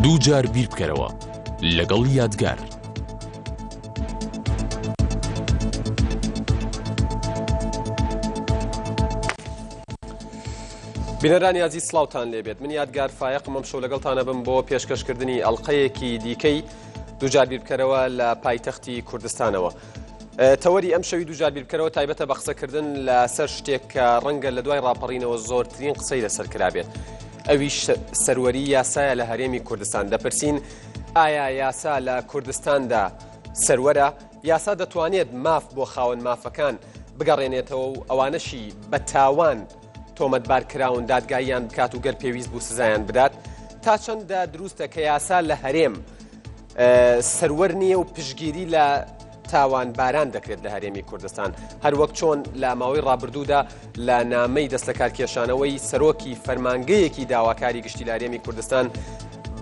دووجار بیر بکەرەوە لەگەڵ یادگار. بینەرانی ئازیز سڵاوتان لێبێت من یادگار فایەقم ئەم شەو لەگەڵتانە بم بۆ پێشکەشکردنی ئەڵلقەیەکی دیکەی دووجار بیربکەرەوە لە پایتەختی کوردستانەوە. تەوەری ئەم شەوی دووجار بیربکەرەوە تایبەتە بە قسەکردن لەسەر شتێک کە ڕەنگە لە دوای ڕاپەڕینەوە زۆرترین قسەی لەسەر کرابێت. ئەویش سەروەری یاسایە لە هەرێمی کوردستان. دەپرسین ئایا یاسا لە کوردستاندا سەروەرە؟ یاسا دەتوانێت ماف بۆ خاوەن مافەکان بگەڕێنێتەوە و ئەوانەشی بە تاوان تۆمەتبار کراون دادگاییان بکات و گەر پێویست بوو سزایان بدات؟ تا چەندە دروستە کە یاسا لە هەرێم سەروەر نییە و پشتگیری لە تاوانباران دەکرێت لە هەرێمی کوردستان هەروەک چۆن لە ماوەی ڕابردوودا لە نامەی دەستلەکارکێشانەوەی سەرۆکی فەرمانگەیەکی داواکاری گشتی لە هەرێمی کوردستان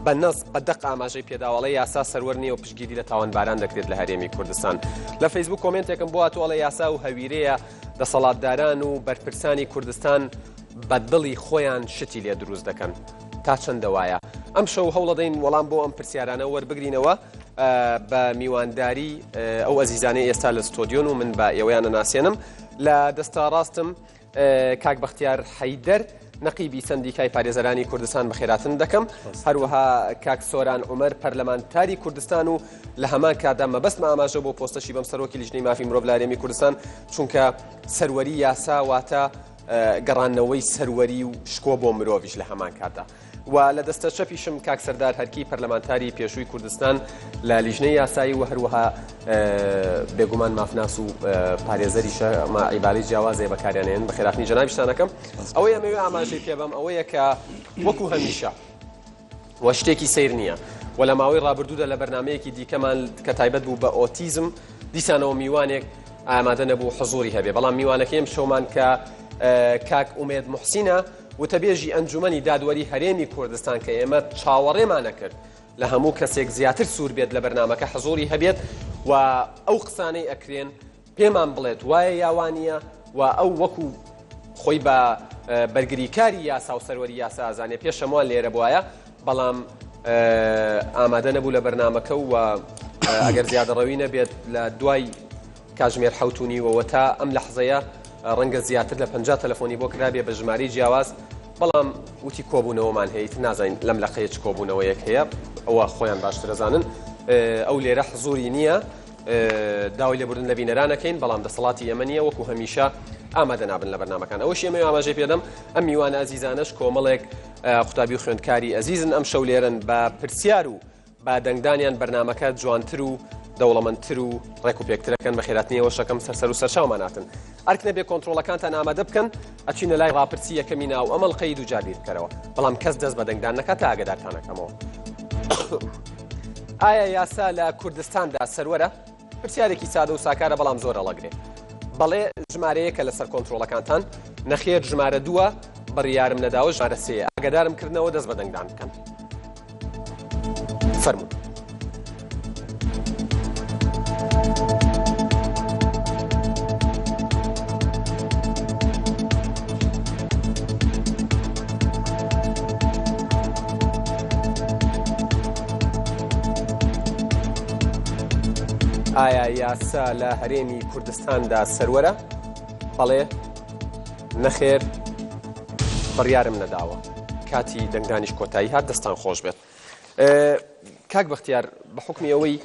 بە نەز بە دەق ئاماژەی پێداوەڵێ یاسا سەروەر نییە و پشتگیری لە تاوانباران دەکرێت لە هەرێمی کوردستان. لە فەیسبوک کۆمێنتێکم بۆ هاتووە یاسا و هەویرەیە دەسەڵاتداران و بەرپرسانی کوردستان بە دڵی خۆیان شتی لێ دروست دەکەن. تا چەندە وایە؟ ئەمشەو هەوڵەدەین وەڵام بۆ ئەم پرسیارانە وەربگرینەوە بە میوانداری ئەو ئەزیزانەی ئێستا لە ستۆدیۆن و من بە ئێوەیان ئەناسێنم. لە دەستە ڕاستم کاک بەختیار حەیدەر نەقیبی سەندیکای پارێزەرانی کوردستان بەخێراتن دەکەم. هەروەها کاک سۆران عومەر پەرلەمانتاری کوردستان و لە هەمان کاتدا مەبەستمە ئاماژە بۆ پۆستەشی بەم سەرۆکی لیژنەی مافی مرۆڤ لە هەرێمی کوردستان، چونکە سەروەری یاسا واتە گەڕاندنەوەی سەروەری و شکۆ بۆ مرۆڤیش لە هەمان کاتدا. و لە دەستە چەپیشم کاک سەردار هەرکی پەرلەمانتاری پێشووی کوردستان لە لیژنەی یاسایی و هەروەها بێگومان مافناس و پارێزەریشە ئەمە عیبارەی جیاوازەیە بەکاریانێن. بەخێراتنی جەنابیشتان ئەکەم. ئەوەی ئەمەوێ ئاماژەی پێ بەم ئەوەیە کە وەکو هەمیشە و شتێکی سەیر نییە و لە ماوەی ڕابردوودا لە بەرنمەیەکی دیکەمان کە تایبەت بوو بە ئۆتیزم دیسانەوە میوانێک ئامادە نەبوو حزوری هەبێ، بەڵام میوانەکەی ئەم شەومان کە کاک ئومێد موحسینە وتەبێژی ئەنجومەنی دادوەری هەرێمی کوردستان کە ئێمە چاوەڕێمان ئەکرد لە هەموو کەسێک زیاتر سوور بێت لە بەرنامەکە حزوری هەبێت و ئەو قسانەی ئەکرێن پێمان بڵێت وایە یا وانییە و ئەو وەکو خۆی بە بەرگریکاری یاسا و سەروەری یاسا ئەزانێ پێش هەمووان لێرە بواە بەڵام ئامادە نەبوو لە بەرنامەکە و ئەگەر زیادەڕەوی نەبێت لە دوای کاژمێر حەوت و نیوەوە تا ئەم لەحزەیە ڕەنگە زیاتر لە 50 تەلەفۆنی بۆ کرابێ بە ژمارەی جیاواز بەڵام وتی کۆبوونەوەمان هەیە ئیتر نازانین لەم لەقەیە چ کۆبوونەوەیەک هەیە ئەوە خۆیان باشترەزانن ئەو لێرە حزوری نییە داوای لێبوردن لە بینەران ئەکەین بەڵام دەسەڵاتی ئێمە نییە وەکو هەمیشە ئامادە نابن لە بەرنامەکان ئەوەش ئێمە ئاماژەی پێدەم ئەم میوانە ئەزیزانەش کۆمەڵێک قوتابی و خوێندکاری ئەزیزن ئەم شەو لێرن بە پرسیار و بە دەنگدانیان بەرنامەکە جوانتر و دەوڵەمەندتر و ڕێک و پێکترەکەن بە خێراتنی ئێوەش ئەکەم سەر و سەرچاومان هاتن ئەرک نەبێ کۆنترۆڵەکانتان ئامادە بکەن ئەچینە لای ڕاپرسی یەکەمی ناو ئەم ئەڵقەی دووجار بیر بکەرەوە بەڵام کەس دەست بە دەنگدان نەکات تا ئاگادارتان ئەکەمەوە. ئایا یاسا لە کوردستاندا سەروەرە؟ پرسیارێکی سادە و ساکارە بەڵام زۆر هەڵەگرێ. بەڵێ ژمارەیەکە لەسەر کۆنترۆڵەکانتان، نەخێر ژمارە دووە، بڕیارم نەداوە ژمارە سێیە. ئاگادارم کردنەوە دەست بە دەنگدان بکەن. فەرموون. ئایا یاسا لە هەرێمی کوردستاندا سەروەرە؟ بەڵێ، نەخێر، بڕیارم نەداوە. کاتی دەنگدانیش کۆتایی هات، دەستان خۆش بێت. کاک بەختیار، بە حوکمی ئەوەی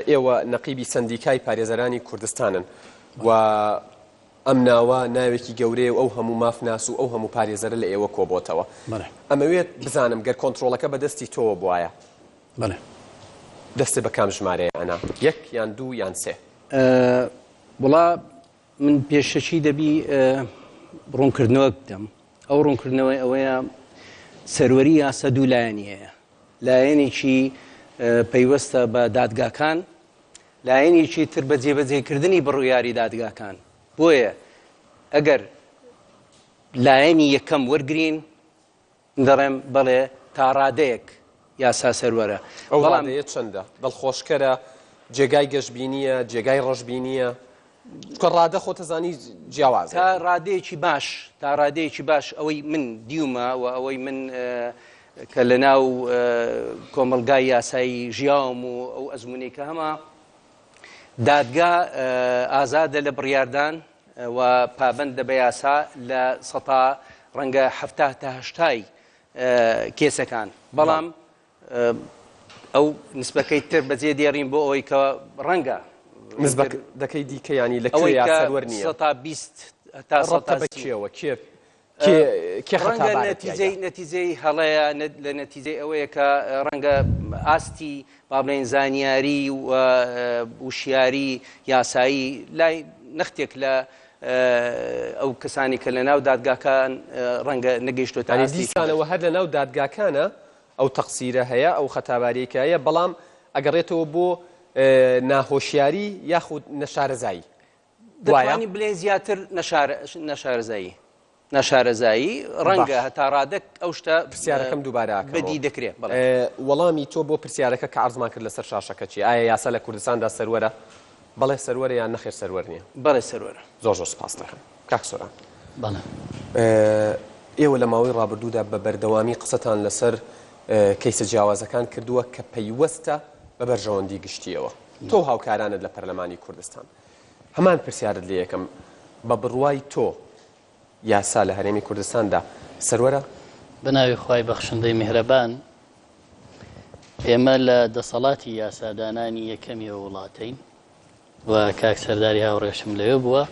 ئێوە نەقیبی سەندیکای پارێزەرانی کوردستانن و ئەم ناوە ناوێکی گەورەیە و ئەو هەموو مافناس و ئەو هەموو پارێزەرە لە ئێوە کۆبۆتەوە. ئەمەوێت بزانم گەر کۆنترۆڵەکە بە دەستی تۆوە بوایە. بەڵێ. دەستت بە کام ژمارەیە ئەنا؟ یەک یان دوو یان سێ؟ وەڵا من پێشەکی دەبی ڕوونکردنەوەک بدەم. ئەو ڕوونکردنەوەی ئەوەیە سەروەری یاسا دوو لایەنی هەیە. لایەنێکی پەیوەستە بە دادگاکان، لایەنێکی تر بە جێبەجێکردنی بڕیاری دادگاکان. بۆیە ئەگەر لایەنی یەکەم وەرگین من دەڵێم بەڵێ تا ڕادەیەک یاسا سەروەرە. ئەو ڕادەیە چەندە؟ دڵخۆشکەرە؟ جێگای گەشبینییە؟ جێگای ڕەشبینییە؟ چونکە ڕادە خۆتەزانی جیاوازە. تا ڕادەیەکی باش، تا ڕادەیەکی باش ئەوەی من دیومە و ئەوەی من کە لە ناو کۆمەڵگای یاسایی ژیاوم و ئەو ئەزموونەی کە هەمە، دادگا ئازادە لە بڕیاردان و پابەندە بە یاسا لە سەتا ڕەنگە 70 تا هەشتای کێسەکان، بەڵام ئەو نسبەکەی تر بەجێ دێڕین بۆ ئەوەی کە ڕەنگە نسبەکەی دیکە یانی لە کوێ یا سەروەر نییە؟ سەتا 20 تا سەتا بە کێوە کێ کێ ڕەنگە نەتیجەی نەتیجەی هەڵەیە لە نەتیجەی ئەوەیە کە ڕەنگە ئاستی با بڵێین زانیاری و وشیاری یاسایی لای نەختێک لە ئەو کەسانی کە لە ناو دادگاکان ڕەنگە نەگەیشتۆتە ئاستی دیسانەوە هەر لە ناو دادگاکانە ئەو تەقسیرە هەیە ئەو خەتاباریەی کە هەیە بەڵام ئەگەڕێتەوە بۆ ناهۆشیاری یاخود نەشارەزایی وایە؟ دەتوانین بلێن زیاتر نەشارەزایی نەشارەزایی ڕەنگە هەتا ڕادەک ئەو شتە پرسیارەکەم دووبارە ئەکەمەوە بەدی دەکرێ بەڵێ. وەڵامی تۆ بۆ پرسیارەکە کە عەرزمان کرد لەسەر شاشەکە چییە؟ ئایا یاسا لە کوردستاندا سەروەرە؟ بەڵێ سەروەرە یان نەخێر سەروەر نییە؟ بەڵێ سەروەرە. زۆر زۆر سوپاست دەکەم کاک سۆران. بەڵێ. ئێوە لە ماوەی ڕابردوودا بە بەردەوامی قسەتان لەسەر کەیسە جیاوازەکان کردووە کە پەیوەستە بە بەرژەوەندی گشتییەوە. تۆ و هاوکارانت لە پەرلەمانی کوردستان. هەمان پرسیارت لێ یەکەم، بە بڕوای تۆ یاسا لە هەرێمی کوردستاندا سەروەرە؟ بە ناوی خوای بەخشندەی میهرەبان، ئێمە لە دەسەڵاتی یاسادانانی یەکەمی ئەو وڵاتەین و کاک سەرداری هاوڕێشم لەوێ بووە،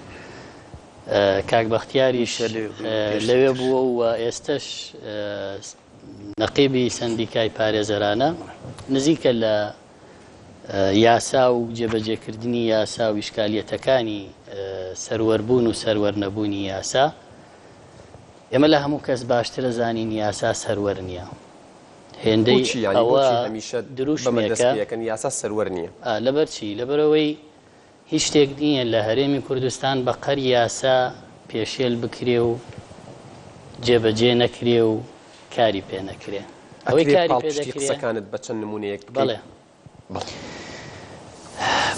کاک بەختیاریش لەوێ بووە و ئێستەش نەقیبی سەندیکای پارێزەرانە، نزیکە لە یاسا و جێبەجێکردنی یاسا و ئیشکالیەتەکانی سەروەربوون و سەروەرنەبوونی یاسا، ئێمە لە هەموو کەس باشتر ئەزانین یاسا سەروەر نییە. هێندەی بۆچی یانی ئەوە بۆچی هەمیشە بەمە دەست دروشمێکە. پێ ئەکەن یاسا سەروەر نییە؟ ئا لەبەر چی؟ لەبەرئەوەی هیچ شتێک نییە لە هەرێمی کوردستان بە قەر یاسا پێشێل بکرێ و جێبەجێ نەکرێ و کاری پێ نەکرێ. ئەوەی ئەکرێ کاری پێ پاڵپشتی دەکرێ. قسەکانت بە چەند نموونەیەک بکەیت؟ بەڵێ. بەڵێ.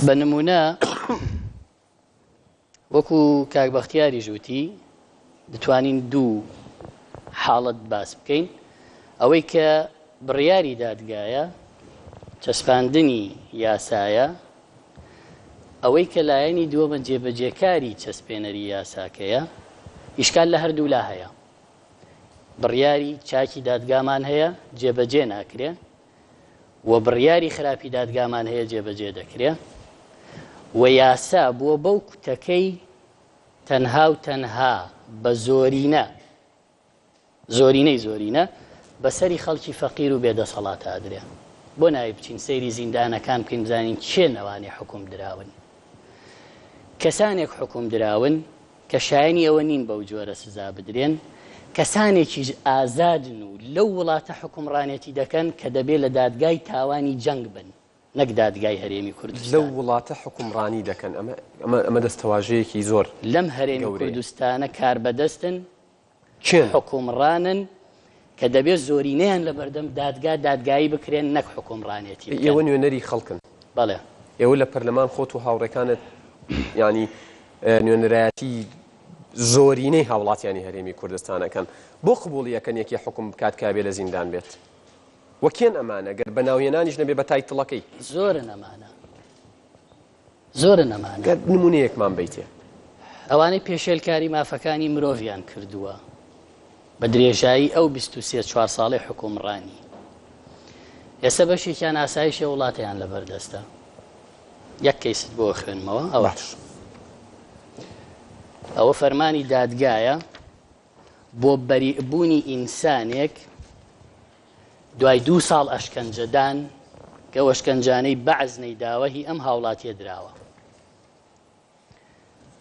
بە نموونە وەکو کاک بەختیاریش وتی دەتوانین دوو حاڵەت باس بکەین، ئەوەی کە بڕیاری دادگایە چەسپاندنی یاسایە، ئەوەی کە لایەنی دووەمە جێبەجێکاری چەسپێنەری یاساکەیە، ئیشکال لە هەردوولا هەیە. بڕیاری چاکی دادگامان هەیە جێبەجێ ناکرێ و بڕیاری خراپی دادگامان هەیە جێبەجێ دەکرێ و یاسا بووە بەو کوتەکەی تەنها و تەنها بە زۆرینە زۆرینەی زۆرینە بەسەری خەڵکی فەقیر و بێدەسەڵاتە ئەدرێ. بۆ ناوی بچین سەیری زیندانەکان بکەین بزانین کێن ئەوانەی حوکم دراون. کەسانێک حوکم دراون کە شایەنی ئەوە نین بەو جۆرە سزا بدرێن، کەسانێکیش ئازادن و لەو وڵاتە حوکمڕانێتی دەکەن کە دەبێ لە دادگای تاوانی جەنگ بن نەک دادگای هەرێمی لەو کوردستان. وڵاتە حوکمڕانی دەکەن ئەمە ئەمە ئەمە دەستەواژەیەکی زۆر لەم هەرێمی گەورەیە. کوردستانە کاربەدەستن کێن؟ حوکمڕانن کە دەبێت زۆرینەیان لەبەردەم دادگا دادگایی بکرێن نەک حوکمڕانێتی بکەن. ئێوە نوێنەری خەڵکن. بەڵێ. ئێوە لە پەرلەمان خۆت و هاوڕێکانت یانی نوێنەرایەتی زۆرینەی هاوڵاتیانی هەرێمی کوردستان ئەکەن. بۆ قبوڵی ئەکەن یەکێ حوکم بکات کە ئەبێ لە زیندان بێت؟ وە کێن ئەمانە گەر بە ناوهێنانیش نەبێ بە تایتڵەکەی؟ زۆرن ئەمانە. زۆرن ئەمانە. گەر نمونەیەکمان بەیتێ. ئەوانەی پێشێلکاری مافەکانی مرۆڤیان کردووە بە درێژایی ئەو 23 چوار ساڵەی حوکمڕانی ئێستا بەشێکیان ئاسایشی وڵاتیان لەبەردەستە یەک کەیست بۆ خوێنمەوە ئەوە باش. ئەوە فەرمانی دادگایە بۆ بەریئبوونی ئینسانێک دوای دوو ساڵ ئەشکەنجەدان کە ئەو ئەشکەنجانەی بەعس نەیداوە هی ئەم هاوڵاتیە دراوە.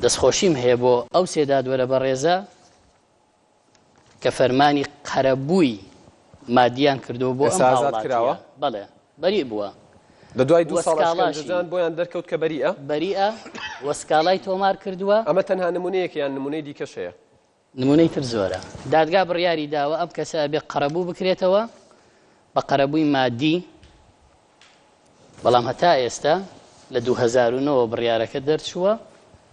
دەستخۆشیم هەیە بۆ ئەو سێ دادوەرە بەڕێزە کە فەرمانی قەرەبووی مادیان کردووە بۆ ئەم ئێستا ئازاد هاوڵاتیە. کراوە؟ بەڵێ بەریء بووە. لە دوای دوو وە ساڵ سکاڵاشی. ئەشکەنجەدان بۆیان دەرکەوت کە بەریئە؟ بەریئە و سکاڵای تۆمار کردووە. ئەمە تەنها نمونەیەکە یان نمونەی دیکەش هەیە؟ نمونەی تر زۆرە. دادگا بڕیاری داوە ئەم کەسە ئەبێ قەرەبوو بکرێتەوە بە قەرەبووی مادی، بەڵام هەتا ئێستا لە 2009 ەوە بڕیارەکە دەرچووە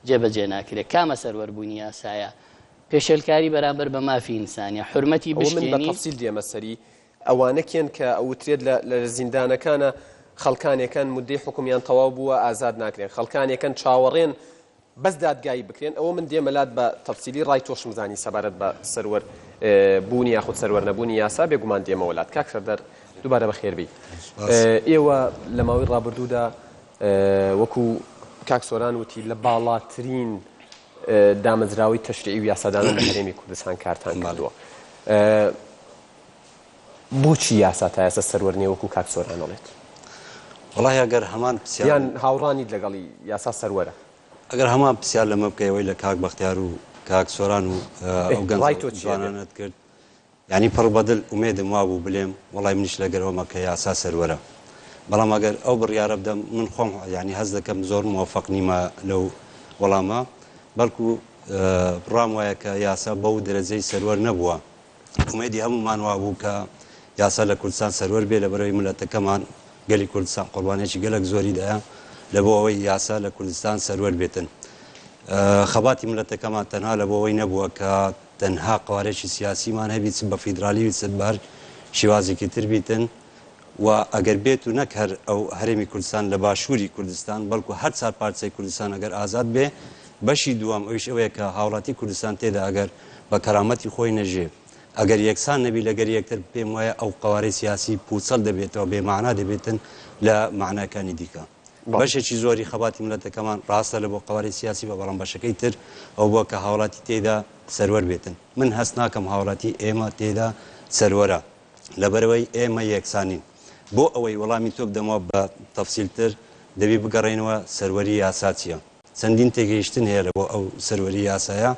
جێبەجێ ناکرێت. کامە سەروەربوونی یاسایە؟ پێشێلکاری بەرامبەر بە مافی ئینسانیە، حورمەتی ئەوە من بە بشکێنی. تەفسیل دێمە سەری. ئەوانە کێن کە ئەوترێت لە لە زیندانەکانە خەڵکانێکەن مودەی حوکمیان تەواو بووە ئازاد ناکرێن خەڵکانێکەن چاوەڕێن بەس دادگایی بکرێن ئەوە من دێمە لات بە تەفسیلی ڕای تۆشم زانی سەبارەت بە سەروەر بوونی یاخود سەروەر نەبوونی یاسا بێگومان دێمەوە لات کاک سەردار دووبارە بەخێر بێی ئێوە لە ماوەی ڕابردوودا وەکو کاک سۆران وتی لە باڵاترین دامەزراوەی تەشریعی و یاسادانان لە هەرێمی کوردستان کارتان کردووە بۆچی یاسا تا ئێستا سەروەر نیە وەکو کاک سۆران ئەڵێت؟ وەڵاهی ئەگەر هەمان پرسیار یان هاوڕا نیت لەگەڵی یاسا سەروەرە؟ ئەگەر هەمان پرسیار لەمە بکەی ئەوەی لە کاک بەختیار و کاک سۆران و ئەو گەنجە ڕای تۆ چیە بێ؟ جوانانەت کرد یانی پڕ بەدل ئومێدم وابوو بلێم وەڵای منیش لەگەر ئەومە کە یاسا سەروەرە بەڵام ئەگەر ئەو بڕیارە بدەم من خۆم یانی هەست دەکەم زۆر مۆفەق نیمە لەو وەڵامە بەڵکو ڕام وایە کە یاسا بەو دەرەجەی سەروەر نەبووە ئومێدی هەموومان وابوو کە یاسا لە کوردستان سەروەر بێ لەبەرئەوەی مللەتەکەمان گەلی کوردستان قوربانیەکی گەلەک زۆری دایە لەبۆ ئەوەی یاسا لە کوردستان سەروەر بێتن خەباتی مللەتەکەمان تەنها لەبۆ ئەوەی نەبووە کە تەنها قەوارێکی سیاسیمان هەبی چ بە فیدرالی بی چ بە هەر شێوازێکی تر بیتن و ئەگەر بێت و نەک هەر ئەو هەرێمی کوردستان لە باشووری کوردستان بەڵکو هەر چار پارچەی کوردستان ئەگەر ئازاد بێ بەشی دووەم ئەویش ئەوەیە کە هاوڵاتی کوردستان تێدا ئەگەر بە کەرامەتی خۆی نەژێ ئەگەر یەکسان نەبی لەگەر یەکتر پێم وایە ئەو قەوارەی سیاسی پوچەڵ دەبێتەوە بێ مەعنا دەبێتن لە مەعناکانی دیکە. بەشێکی زۆری خەباتی مللەتەکەمان ڕاستە لە بۆ قەوارەی سیاسی بە بەڵام بەشەکەی تر ئەو بووە کە هاوڵاتی تێیدا سەروەر بێتن من هەست ناکەم هاوڵاتی ئێمە تێیدا سەروەرە لەبەرئەوەی ئێمە یەکسانین. بۆ ئەوەی وەڵامی تۆ بدەمەوە بە تەفسیلتر دەبی بگەڕێینەوە سەروەری یاسا چیە؟ چەندین تێگەیشتن هەیە لە بۆ ئەو سەروەری یاسایە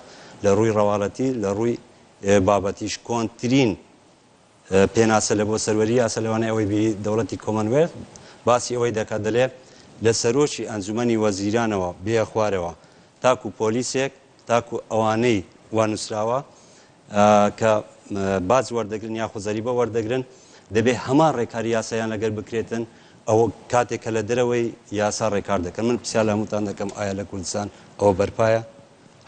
لە ڕووی ڕەواڵەتی لە ڕووی بابەتیش کۆنترین پێناسە لە بۆ سەروەری یاسا لەوانەیە ئەوەی بی دەوڵەتی کۆمەنوێلت باسی ئەوەی دەکات دەلێ لە سەرۆکی ئەنجومەنی وەزیرانەوە بێیە خوارەوە تاکو پۆلیسێک تاکو ئەوانەی وا نوسراوە کە باج وەردەگرن یاخود زەریبە وەردەگرن دەبێ هەمان ڕێکاری یاسایان لەگەر بکرێتن ئەوە کاتێک کە لە دەرەوەی یاسا ڕێکار دەکەن من پرسیار لە هەمووتان دەکەم ئایا لە کوردستان ئەوە بەرپایە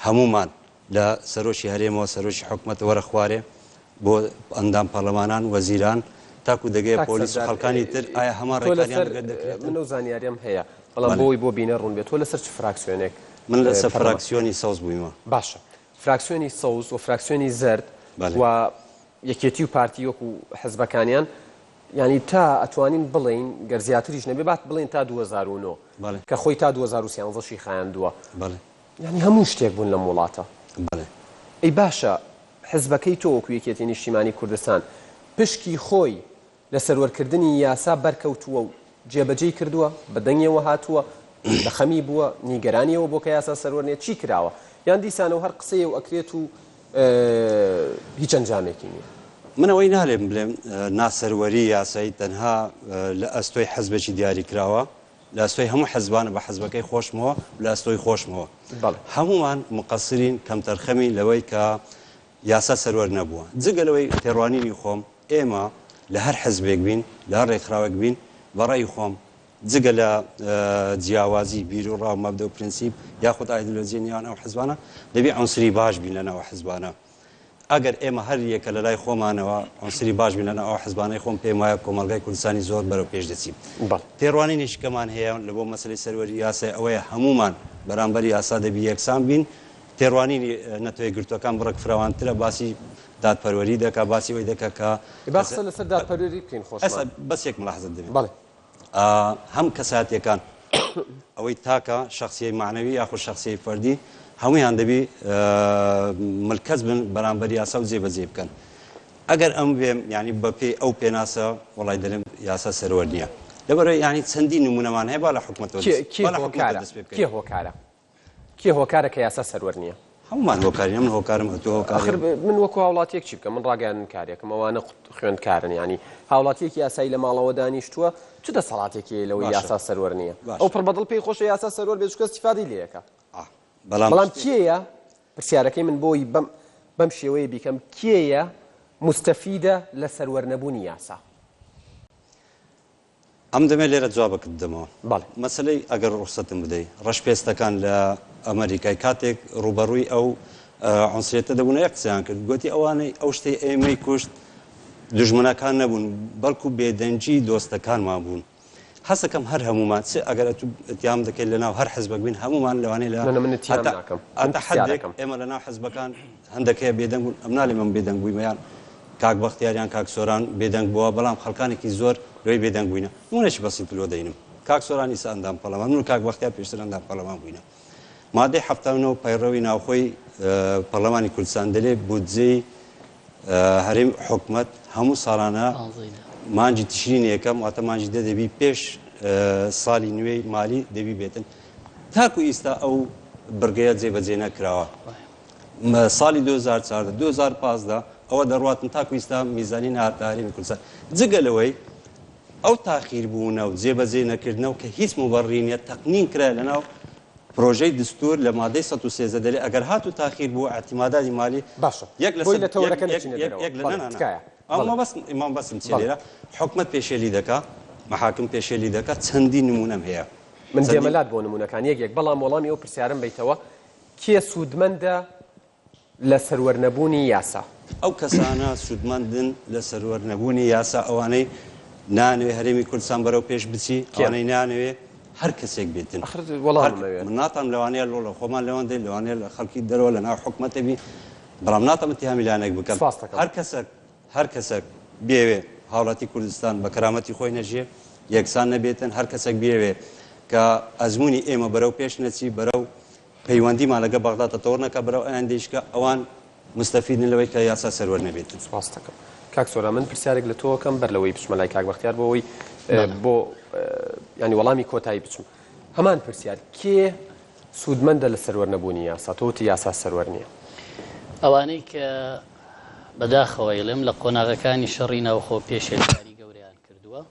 هەموومان لە سەرۆکی هەرێمەوە سەرۆکی حکومەت وەرە خوارێ بۆ ئەندام پەرلەمانان وەزیران تاکو دەگەیە کاک پۆلیس و سەردار خەڵکانی تر ئایا هەمان تۆ ڕێکاریان لەسەر لەگەر دەکرێتن؟ من ئەو زانیاریەم هەیە بەڵام بەڵێ. بۆی بۆ بینەر ڕوون بێت تۆ لەسەر چ فراکسیۆنێک من لەسەر پەرلەمان فراکسیۆنی سەوز بوویمە. باشە فراکسیۆنی سەوز و فراکسیۆنی زەرد بەڵێ. و یەکێتی و پارتی وەکو حزبەکانیان یانی تا ئەتوانین بڵێین گەر زیاتریش نەبێ با بڵێین تا 2009 بەڵێ. کە خۆی تا 2013 شی خایاندووە بەڵێ. یانی هەموو شتێک بوون لەم وڵاتە. بەڵێ. ئەی باشە حزبەکەی تۆ وەکو یەکێتی نیشتیمانی کوردستان پشکی خۆی لە سەروەرکردنی یاسا بەرکەوتووە و جێبەجێی کردووە؟ بە دەنگیەوە هاتووە؟ لە خەمی بووە؟ نیگەرانی ئەوە بووە کە یاسا سەروەر نیە؟ چی کراوە؟ یان دیسانەوە هەر قسەیە و ئەکرێت و هیچ ئەنجامێکی نیە؟ من ئەوەی نالێم بلێم ناسەروەری یاسایی تەنها لە ئەستۆی حزبێکی دیاریکراوە، لە ئەستۆی هەموو حزبانە بە حزبەکەی خۆشمەوە و لە ئەستۆی خۆشمەوە. بەڵێ. هەموومان مقەسرین، کەمتەرخەمین لەوەی کە یاسا سەروەر نەبووە. جگە لەوەی تێڕوانینی خۆم، ئێمە لە هەر حزبێک بین، لە هەر رێکخراوێک بین، بە رەئی خۆم، جگە لە جیاوازی بیروڕا و مەبدە و پرنسیپ یاخود ئایدۆلۆژیی نێوان ئەو حزبانە، دەبێ عونسری باش بین لەناو ئەو حزبانە. ئەگەر ئێمە هەر یەکە لە لای خۆمانەوە عونسری باش بین لەناو ئەو حزبانەی خۆم پێم وایە کۆمەڵگای کوردستانی زۆر بەرەو پێش دەچین. بەڵێ. تێڕوانینێکی کەمان هەیە لە بۆ مەسەلەی سەروەری یاسای ئەوەیە هەموومان بەرامبەر یاسا دەبی یەکسان بین. تێڕوانینی نەتەوە یەکگرتووەکان بڕێک فراوانترە باسی دادپەروەری دەکا باسی ئەوەی دەکا کە ئێ با قسە لەسەر دادپەروەری بکەین ئێستا خۆشمان. بەس یەک ملاحەزەت دەبێ. بەڵێ. هەم کەسایەتیەکان ئەوەی تاکە شەخسیەی مەعنەوی یاخود شەخسیەی فەردی هەموویان دەبی ملکەچ بن بەرامبەر یاسا و جێبەجێی بکەن ئەگەر ئەم بێم یانی بەپێی ئەو پێناسە وەڵای دەلێم یاسا سەروەر نییە لەبەرئەوەی یانی چەندین نمونەمان هەیە با لە حکومەتەوە کێ کێ با لە حکومەتەوە هۆکارە دەست پێ بکەین کێ هۆکارە کێ هۆکارە کە یاسا سەروەر نییە؟ هەموومان هۆکارین ئەمن هۆکارم ئەتۆ هۆکاری ئاخر من وەکو هاوڵاتیەک چی بکەم من ڕاگەیاندنکارێکم ئەوانە خوێندکارن یانی هاوڵاتیەکی ئاسایی لە ماڵەوە دانیشتووە چ دەسەڵاتێکی هەیە لەوەی باشە یاسا سەروەر نییە ئەو باشە پڕ بەدڵ پێی خۆشە یاسا سەروەر بێت چونکە ئیستیفادەی لێ ئەکا ئا بەڵام بەڵام شتێک کێیە پرسیارەکەی من بۆی بەم بەم شێوەیە بیکەم کێیە موستەفیدە لە سەروەر نەبوونی یاسا؟ ئەم دەمێ لێرە جوابەکت بدەمەوە. بەڵێ. مەسەلەی ئەگەر ڕوخسەتم بدەی، ڕەشپێستەکان لە ئەمەریکای کاتێک ڕووبەڕووی ئەو عونسریەتە دەبوونەوە یەک قسەیان کرد، گۆتی ئەوانەی ئەو شتەی ئێمەی کوشت دوژمنەکان نەبوون بەڵکو بێدەنگی دۆستەکانمان بوون. هەستەکەم هەر هەموومان چ ئەگەر ئەتوو ئیتیهام دەکەیت لەناو هەر حزبەک بین هەموومان لەوانەیە لە نە نە من ئیتیهام هەتا ناکەم من هەتا پرسیار حەدێک ئەکەم. ئێمە لەناو حزبەکان هەندەک هەیە بێدەنگ بوون ئەم ناڵێم ئەم بێدەنگ بوویمە یان کاک بەختیار یان کاک سۆران بێدەنگ بووە بەڵام خەڵکانێکی زۆر لەوەی بێدەنگ بووینە نموونەکی بەسیت لۆ دەینم کاک سۆران ئیسا ئەندام پەڕلەمان من و کاک بەختیار پێشتر ئەندام پەڕلەمان بووینە مادەی 79 پەیڕەوی ناوخۆی پەڕلەمانی کوردستان دەلێ بودجەی هەرێم حکومەت هەموو ساڵانە مانگی تشرینی یەکەم واتە مانگی دە دەبی پێش ساڵی نوێی مالی دەبی بێتن تاکو ئیستا ئەو بڕگەیە جێبەجێ نەکراوە ساڵی 2014 2015 ئەوە دەڕواتن تاکو ئیستا میزانی نهاتە هەرێمی کوردستان جگە لەوەی ئەو تاخیر بوونە و جێبەجێ نەکردنەوە کە هیچ موبەڕری نیە تەقنین کرا لەناو پرۆژەی دستور لە مادەی 113 دەلێ ئەگەر هاتوو تاخیر بوو اعتماداتی مالی باشە یەک بۆی لەسەر لە یەک تەوەرەکە یەک نەچینە یەک دەرەوە یەک لە بەڵێ نا نا نا تکایە ئەو بەڵێ مەبەستم مەبەستم چیە بەڵێ لێرە حکومەت پێشێلی دەکا محاکم پێشێلی دەکا چەندین نمونەم هەیە من چەندین دێمە لات بۆ نمونەکان یەک یەک بەڵام وەڵامی ئەو پرسیارەم بەیتەوە کێ سوودمەندە لە سەروەر نەبوونی یاسا؟ ئەو کەسانە سوودمەندن لە سەروەر نەبوونی یاسا ئەوانەی نانەوێ هەرێمی کوردستان بەرەو پێش بچی کێن؟ ئەوانەی نانەوێ هەر کەسێک بێتن ئەخر هەر وەڵامم ئەوێ. من ناتام لەوانەیە لۆ لە خۆمان لەوەندەی لەوانەیە لە خەڵکی دەرەوە لە ناو حکومەتە بی بەڵام ناتام اتهامی لایەنێک بکەم سپاست دەکەم. هەر کەسەک هەر کەسەک بیەوێ هاوڵاتی کوردستان بە کەرامەتی خۆی نەژیێ یەکسان نەبێتن هەر کەسەک بیەوێ کە ئەزموونی ئێمە بەرەو پێش نەچی بەرەو پەیوەندیمان لەگەڵ بەغدا تەتەوەر نەکا بەرەو ئایندەیش کە ئەوان موستەفیدن لەوەی کە یاسا سەروەر نەبێتن. سوپاست دەکەم. کاک سۆران من پرسیارێک لە تۆ ئەکەم بەر لەوەی بچمە لای کاک بەختیار بۆ ئەوەی بۆ یانی وەڵامی کۆتایی بچم. هەمان پرسیار کێ سوودمەندە لە سەروەر نەبوونی یاسا؟ تۆ وتی یاسا سەروەر نییە. ئەوانەی کە بەداخەوە ئەیڵێم لە قۆناغەکانی شەڕی ناوخۆ پێشێلکاری گەورەیان کردووە،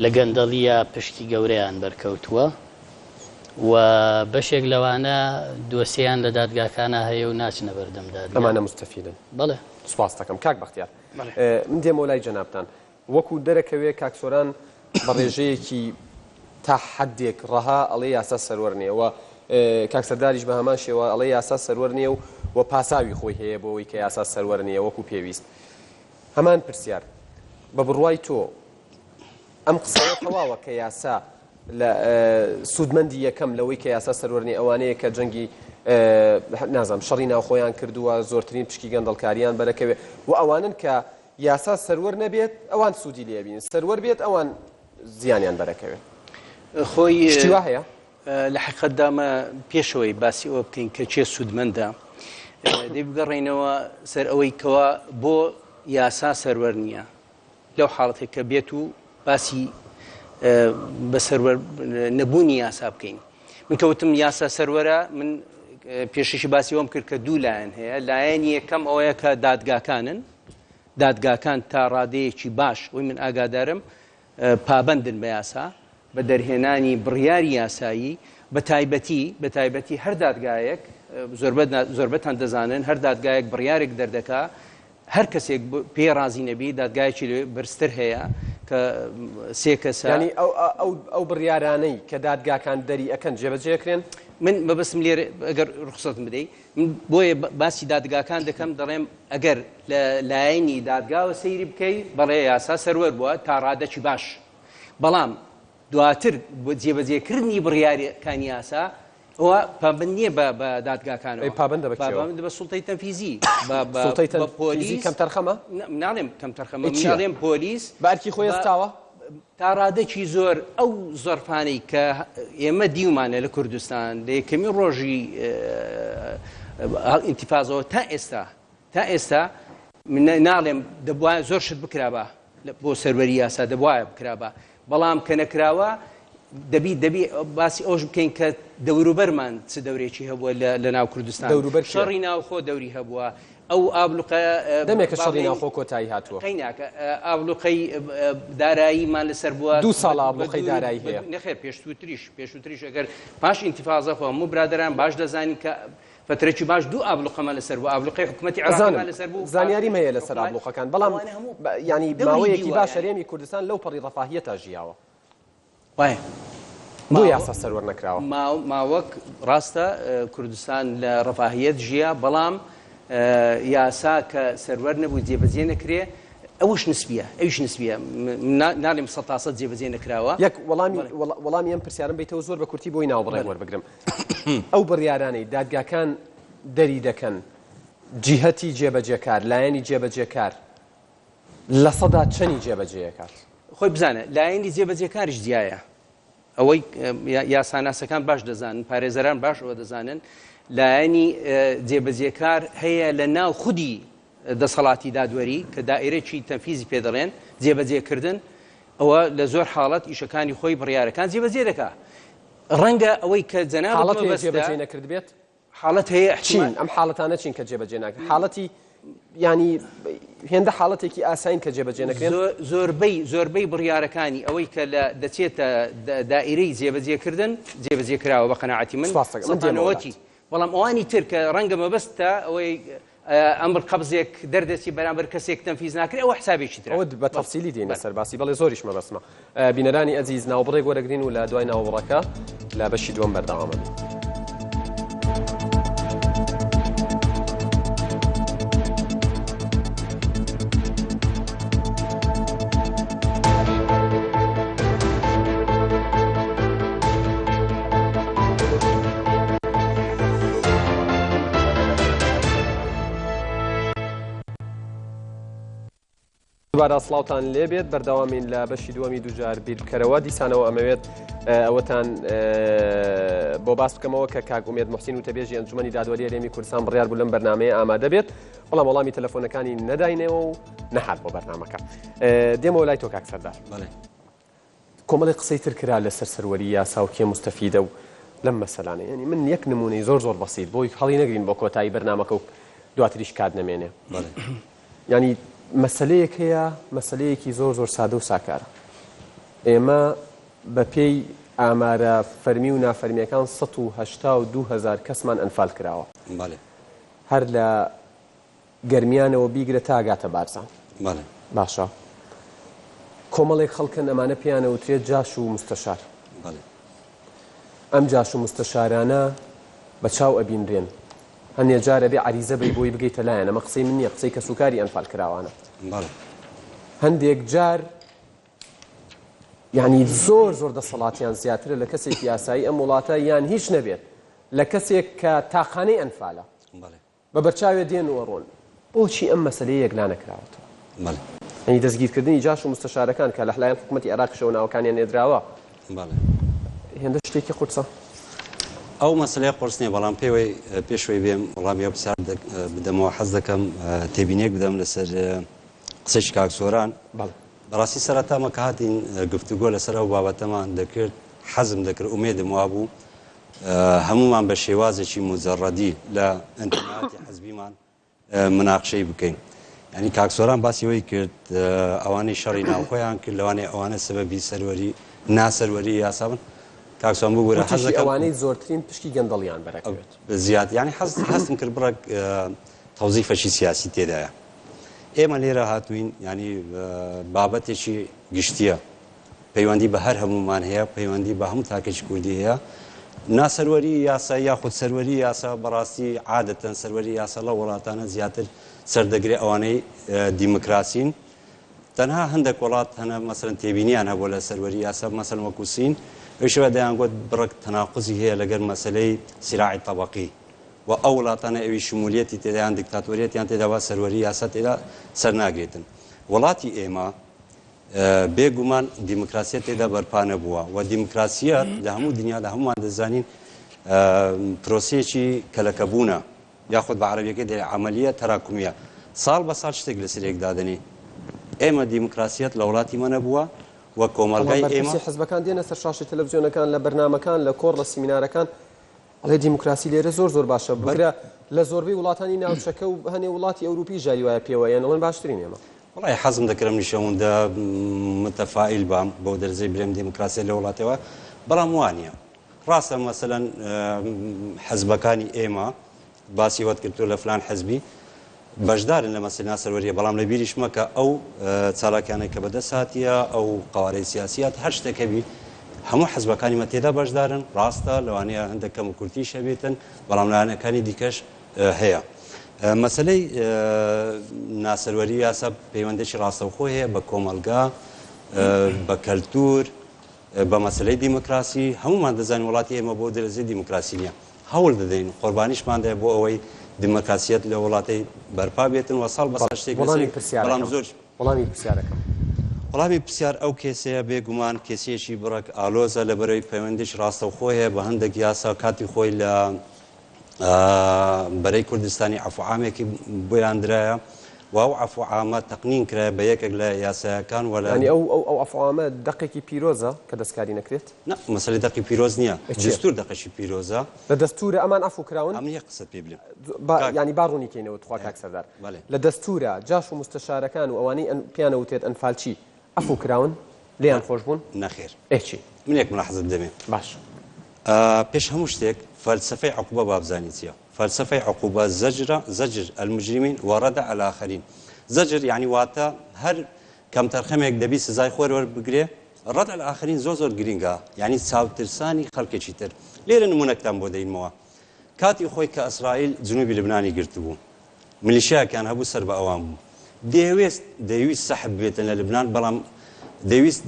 لە گەندەڵییە پشکی گەورەیان بەرکەوتووە و بەشێک لەوانە دۆسیەیان لە دادگاکانا هەیە و ناچنە بەردەم دادگا. ئەمانە موستەفیدن. بەڵێ. سوپاست دەکەم کاک بەختیار. من دێمەوە لای جەنابتان. وەکو دەرەکەوێ کاک سۆران بە ڕێژەیەکی تا حەدێک ڕەها ئەڵێ یاسا سەروەر نییە و کاک سەرداریش بە هەمان شێوە ئەڵێ یاسا سەروەر نییە و و پاساوی خۆی هەیە بۆ ئەوەی کە یاسا سەروەر نییە وەکو پێویست. هەمان پرسیار، بە بڕوای تۆ ئەم قسەیە تەواوە کە یاسا لە سوودمەندی یەکەم لەوەی کە یاسا سەروەر نییە ئەوانەیە کە جەنگی نازانم شەڕی ناوخۆیان کردووە، زۆرترین پشکی گەندەڵکاریان بەرەکەوێ و ئەوانەن کە یاسا سەروەر نەبێت ئەوان سوودی لێ بینن، سەروەر بێت ئەوان زیانیان بەرەکەوێ. خۆی شتی وا هەیە؟ لە حەقیقەتدا مە پێشەوەی باسی ئەوە بکەین کە کێ سوودمەندە دەی بگەڕێینەوە سەر ئەوەی کەوا بۆ یاسا سەروەر نییە لەو حاڵەتێک کە بێت و باسی بە سەروەر نەبوونی یاسا بکەین من کەوتم یاسا سەروەرە من پێشیشی باسی ئەوم کرد کە دوو لایەن هەیە لایەنی یەکەم ئەوەیە کە دادگاکانن دادگاکان تا ڕادەیەکی باش وی من ئاگادارم پابەندن بە یاسا، بە دەرهێنانی بڕیاری یاسایی، بە تایبەتی بە تایبەتی هەر دادگایەک، زۆربەتان دەزانن هەر دادگایەک بڕیارێک دەردەکا، هەر کەسێک پێی ڕازی نەبی دادگایەکی لێ بەرزتر هەیە کە سێ کەسە. یانی ئەو ئەو ئەو بڕیارانەی کە دادگاکان دەری ئەکەن جێبەجێ ئەکرێن؟ من مەبەستم لێرە ئەگەر ڕوخسەتم بدەی من بۆیە باسی دادگاکان دەکەم دەڵێم ئەگەر لە لایەنی دادگاوە سەیری بکەی بەڵێ یاسا سەروەر بووە تا ڕادەکی باش بەڵام دواتر جێبەجێکردنی بڕیارەکانی یاسا ئەوە پابەند نییە بە بە دادگاکانەوە ئەی پابەندە بە کێوە؟ پابەندە بە سوڵتەی تەنفیزی بە بە سوڵتەی بە تەنفیزی پۆلیس کەمتەرخەمە؟ نا ناڵێم کەمتەرخەمە ئەی من چییە؟ ئەڵێم پۆلیس بە ئەرکی خۆی بە هەستاوە؟ تا ڕادەکی زۆر ئەو زەرفانەی کە ئێمە دیومانە لە کوردستان لە یەکەمین ڕۆژی ئینتیفازەوە تا ئێستا تا ئێستا من ناڵێم دەبوایە زۆر شت بکرابا بۆ سەروەری یاسا دەبوایە بکرابا بەڵام کە نەکراوە دەبی دەبی باسی ئەوش بکەین کە دەوروبەرمان چ دەورێکی هەبووە لە ناو کوردستان دەوروبەر کێ؟ شەڕی ناوخۆ دەوری هەبووە ئەو ئابلوقە دەمێکە با شەڕی بڵێین ناوخۆ کۆتایی هاتووە. قەیناکە ئابلوقەی داراییمان لەسەر بووە دوو ساڵە بە ئابلوقەی دوور دارایی هەیە. نەخێر پێشتووتریش پێشووتریش ئەگەر پاش ئینتیفازە خۆ هەموو برادەران باش دەزانین کە فەترەکی باش دوو ئابلوقەمان لەسەر بوو ئابلوقەی حکومەتی ئەزانم عێراقیمان لەسەر بوو زانیاریم پاشتریش هەیە لەسەر حکومەت ئابلوقەکان بەڵام ئەوانە هەموو یانی دەوری ماوەیەکی دیوە باش یانی هەرێمی کوردستان لەو پەڕی ڕەفاهیەتا ژیاوە. وایە. بۆ یاسا سەروەر نەکراوە؟ ماوەک ڕاستە کوردستان لە ڕەفاهیەت ژیا، بەڵام یاسا کە سەروەر نەبوو جێبەجێ نەکرێ. ئەوەش نسبیە ئەویش نسبیە ناڵێم سەتاسەد جێبەجێ نەکراوە. یەک وەڵامی وەڵامی ئەم پرسیارەم بەیتەوە زۆر بە کورتی بۆی ناوبڕێک وەربگرم. ئەو بڕیارانەی دادگاکان دەری دەکەن جیهەتی جێبەجێکار، لایەنی جێبەجێکار لەسەدا چەنی جێبەجێ ئەکات؟ خۆی بزانە لایەنی جێبەجێکاریش جیایە. ئەوەی یاساناسەکان باش دەزانن، پارێزەران باش ئەوە دەزانن، لایەنی جێبەجێکار هەیە لە ناو خودی دەسەڵاتی دادوەری کە دائیرەکی تەنفیزی پێ دەڵێن، جێبەجێکردن، ئەوە لە زۆر حاڵەت ئیشەکانی خۆی بڕیارەکان جێبەجێ دەکا. ڕەنگە ئەوەی کە جەنابت حاڵەت هەیە مەبەستە، جێبەجێ نەکردبێت؟ حاڵەت هەیە چین؟ ئیحتیمال. ئەم حاڵەتانە چین کە جێبەجێ ناکرێن؟ حاڵەتی یانی هێندە حاڵەتێکی ئاسایین کە جێبەجێ نەکرێن؟ زۆربەی زۆربەی بڕیارەکانی ئەوەی کە لە دەچێتە دائیرەی جێبەجێکردن جێبەجێ کراوە بە قەناعەتی من سپاس دەکەم. من دێمەوە سەتانەوەتی لات. بەڵام ئەوانی تر کە ڕەنگە مەبەستتە ئەوەی ئەمر قەبزێک دەردەچی بەرامبەر کەسێک تەنفیز ناکرێ ئەوە حسابێکی ترە. ئەوە بە تەفسیلی دێینە سەر باسی بەڵێ زۆریش مەبەستمە. بینەرانی ئەزیز ناوبڕێک وەرەگرین و لە دوای ناوبڕەکە لە بەشی دووەم بەردەوام ئەبین. دووبارە سڵاوتان لێبێت بەردەوامین لە بەشی دووەمی دووجار بیر بکەرەوە دیسانەوە ئەمەوێت ئەوەتان بۆ باس بکەمەوە کە کاک ئومێد محسین وتەبێژی ئەنجومەنی دادوەری هەرێمی کوردستان بڕیار بوو لەم بەرنمەیە ئامادە بێت بەڵام وەڵامی تەلەفۆنەکانی نەداینەوە و نەهات بۆ بەرنمەکە دێمەوە لای تۆ کاک سەردار کۆمەڵێک قسەی تر کرا لەسەر سەروەری یاسا و کێ موستەفیدە و لەم مەسەلانە یانی من یەک نموونەی زۆر زۆر بەسیت بۆی هەڵی نەگرین بۆ کۆتایی بەرنامەکە و دواتریش کات نەمێنێ یانی مەسەلەیەک هەیە مەسەلەیەکی زۆر زۆر سادە و ساکارە ئێمە بە پێی ئامارە فەرمی و نافەرمیەکان 1970 هزار کەسمان ئەنفال کراوە هەر لە گەرمیانەوە بیگرە تا ئەگاتە بارزان. بەڵێ. باشە کۆمەڵێک خەڵکن ئەمانە پێیان ئەوترێت جاش و مستەشار. بەڵێ. ئەم جاش و مستەشارانە بە چاو ئەبینرێن. هەنێ جار ئەبێ عەریزە بەی بۆی بگەیتە لایان ئەمە قسەی من نییە قسەی کەسوکاری ئەنفالکراوانە. بەڵێ. هەندێک جار یانی زۆر زۆر دەسەڵاتیان زیاترە لە کەسێکی ئاسایی ئەم وڵاتە یان هیچ نەبێت لە کەسێک کە تاقانەی ئەنفالە. بەڵێ. بە بەرچاوێ دێن و ئەڕۆن. بۆچی ئەم مەسەلەیە یەکلا نەکراوەتەوە؟ بەڵێ. یانی دەستگیرکردنی جاش و مستەشارەکان کە لەلایەن حکومەتی عێراقیشەوە ناوەکانیان نێردراوە. بەڵێ. هێندە شتێکی قورسە؟ ئەو مەسەلەیە قورس نییە، بەڵام پێوەی پێش ئەوەی بێم وەڵامی ئەو پرسیارە بدەمەوە حەز دەکەم تێبینییەک بدەم لەسەر قسەی کاک سۆران. بەڵێ. بەڕاستی سەرەتا مە کە هاتین گفتوگۆ لەسەر ئەو بابەتەمان دەکرد حەزم دەکرد ئومێدم وابوو هەموومان بە شێوازێکی موجەڕەدی لە ئینتیماتی حزبیمان مناقشەی بکەین. یانی کاک سۆران باسی ئەوەی کرد ئەوانەی شەڕی ناوخۆیان کرد لەوانەیە ئەوانە سەبەبی سەروەری ناسەروەری یاسا بن. کاک سۆران ببورە حەز وتیشی دەکەم ئەوانەی زۆرترین پشکی گەندەڵیان بەرەکەوێت. زیاد یانی حەز هەستم کرد بڕێک تەوزیفەکی سیاسی تێدایە. ئێمە لێرە هاتووین یانی بابەتێکی گشتییە. پەیوەندی بە هەر هەموومان هەیە، پەیوەندی بە هەموو تاکێکی کوردی هەیە. ناسەروەری یاسا یاخود سەروەری یاسا بەڕاستی عادەتەن سەروەری یاسا لەو وڵاتانە زیاتر سەردەگرێ ئەوانەی دیموکراسین. تەنها هەندێک وڵات هەنە مەسەلەن تێبینیان هەبووە لە سەروەری یاسا مەسەلەن وەکو سین ئەویشەوە دەیانگوت بڕێک تەناقوزی هەیە لەگەر مەسەلەی سیراعی تەبەقی و ئەو وڵاتانە ئەوی شمولیەتی تێدا یان دیکتاتۆریەتیان تێدا وا سەروەری یاسا تێدا سەرناگرێتن. وڵاتی ئێمە بێ گومان دیموکراسیەت تێدا بەرپا نەبووە و دیموکراسیەت لە هەموو دنیادا هەموومان دەزانین پرۆسەیەکی کەلەکەبوونە یاخود بە عەرەبیەکەی دەڵێ عەمەلیە تەراکومیە ساڵ بە ساڵ شتێک لەسەر یەک دادەنێ ئێمە دیموکراسیەت لە وڵاتی مە نەبووە و بەڵام کۆمەڵگای ئێمە بەرپرسی حزبەکان دێنە سەر شاشەی تەلەفزیۆنەکان لە بەرنامەکان لە کۆڕ لە سیمینارەکان ئەڵێ دیموکراسی لێرە زۆر زۆر باشە بگرە لە زۆربەی وڵاتانی ناوچەکە و هەنێ وڵاتی ئەوروپی جاری وایە پێوە یان ئەڵێن باشترین ئێمە. وەڵای حەزم دەکرد منیش ئەوەندە متەفائیل بام بەو دەرەجەی بلێم دیموکراسیەت لە وڵاتێ وایە بەڵام وانیە ڕاستە مەسەلەن حزبەکانی ئێمە باسی وەت کرد تۆ لە فلان حزبی بەشدارن لە مەسەلەی ناسەروەریە بەڵام لە بیریش مەکە ئەو چالاکیانەی کە بەدەست هاتیە ئەو قەوارەی سیاسیات هەر شتێک هەبی هەموو حزبەکانی مە تێدا بەشدارن ڕاستە لەوانەیە هەندێک کەم و کورتیش هەبێتن بەڵام لایەنەکانی دیکەش هەیە. مەسەلەی ناسەروەری یاسا پەیوەندێکی ڕاستەوخۆ هەیە بە کۆمەڵگا، بە کەلتور، بە مەسەلەی دیموکراسی. هەموومان دەزانین وڵاتی ئێمە بۆ دەرەجەی دیموکراسی نییە. هەوڵ دەدەین، قوربانیشمان دایە بۆ ئەوەی دیموکراسیەت لە وڵاتەی بەرپا بێتن و ساڵ بەسەر شتێک وەڵامی دەچێت، بەڵام پرسیارەکەم زۆر. وەڵامی پرسیارەکەم. وەڵامی پرسیار ئەو کێسەیە بێ گومان کێسەیەکی بڕەک ئالۆزە لەبەرەوەی پەیوەندیی ڕاستەوخۆ هەیە بە هەندێک یاسا کاتی خۆی لە بەرەی کوردستانی عەفو عامێکی بۆیان درایە و ئەو عەفو عامە تەقنین کرایە بە یەکێک لە یاسایەکان و لە. یانی ئەو ئەو ئەو عەفو عامە دەقێکی پیرۆزە کە دەستکاری نەکرێت؟ نا مەسەلەی دەقی پیرۆز نییە، ئەی چییە؟ دەستوور دەقێکی پیرۆزە. لە دەستوورە ئەمان عەفو کراون؟ ئەمن یەک قسەت پێ بلێم با کاک. یانی با ڕوونی کەینەوە تخوا کاک سەردار. بەڵێ. لە دەستوورە جاش و موستەشارەکان و ئەوانەی ئەن پێیان ئەوترێت ئەنفالچی عەفو کراون؟ لێیان خۆش بوون؟ نەخێر. ئێ چی؟ من یەک ملاحەزەت بدەمێ. باش. پێش هەموو شتێک فەلسەفەی عقوبە با بزانین چیە؟ فەلسەفەی عقوبە زەجرە، زجر المجرمین و ردع الاخرین. زجر یانی واتە هەر کەمتەرخەمێک دەبی سزای خۆی وەربگرێ، ردع الاخرین زۆر زۆر گرینگە یانی چاوترسانی خەڵکێکی تر. لێرە نمونەکتان بۆ دەینمەوە. کاتی خۆی کە ئیسرائیل جنوبی لبنانی گرتبوو ملیشیاکیان هەبوو سەر بە ئەوان بوو دەیەوێست دەیویست سەحب بێتن لە لبنان بەڵام دەیویست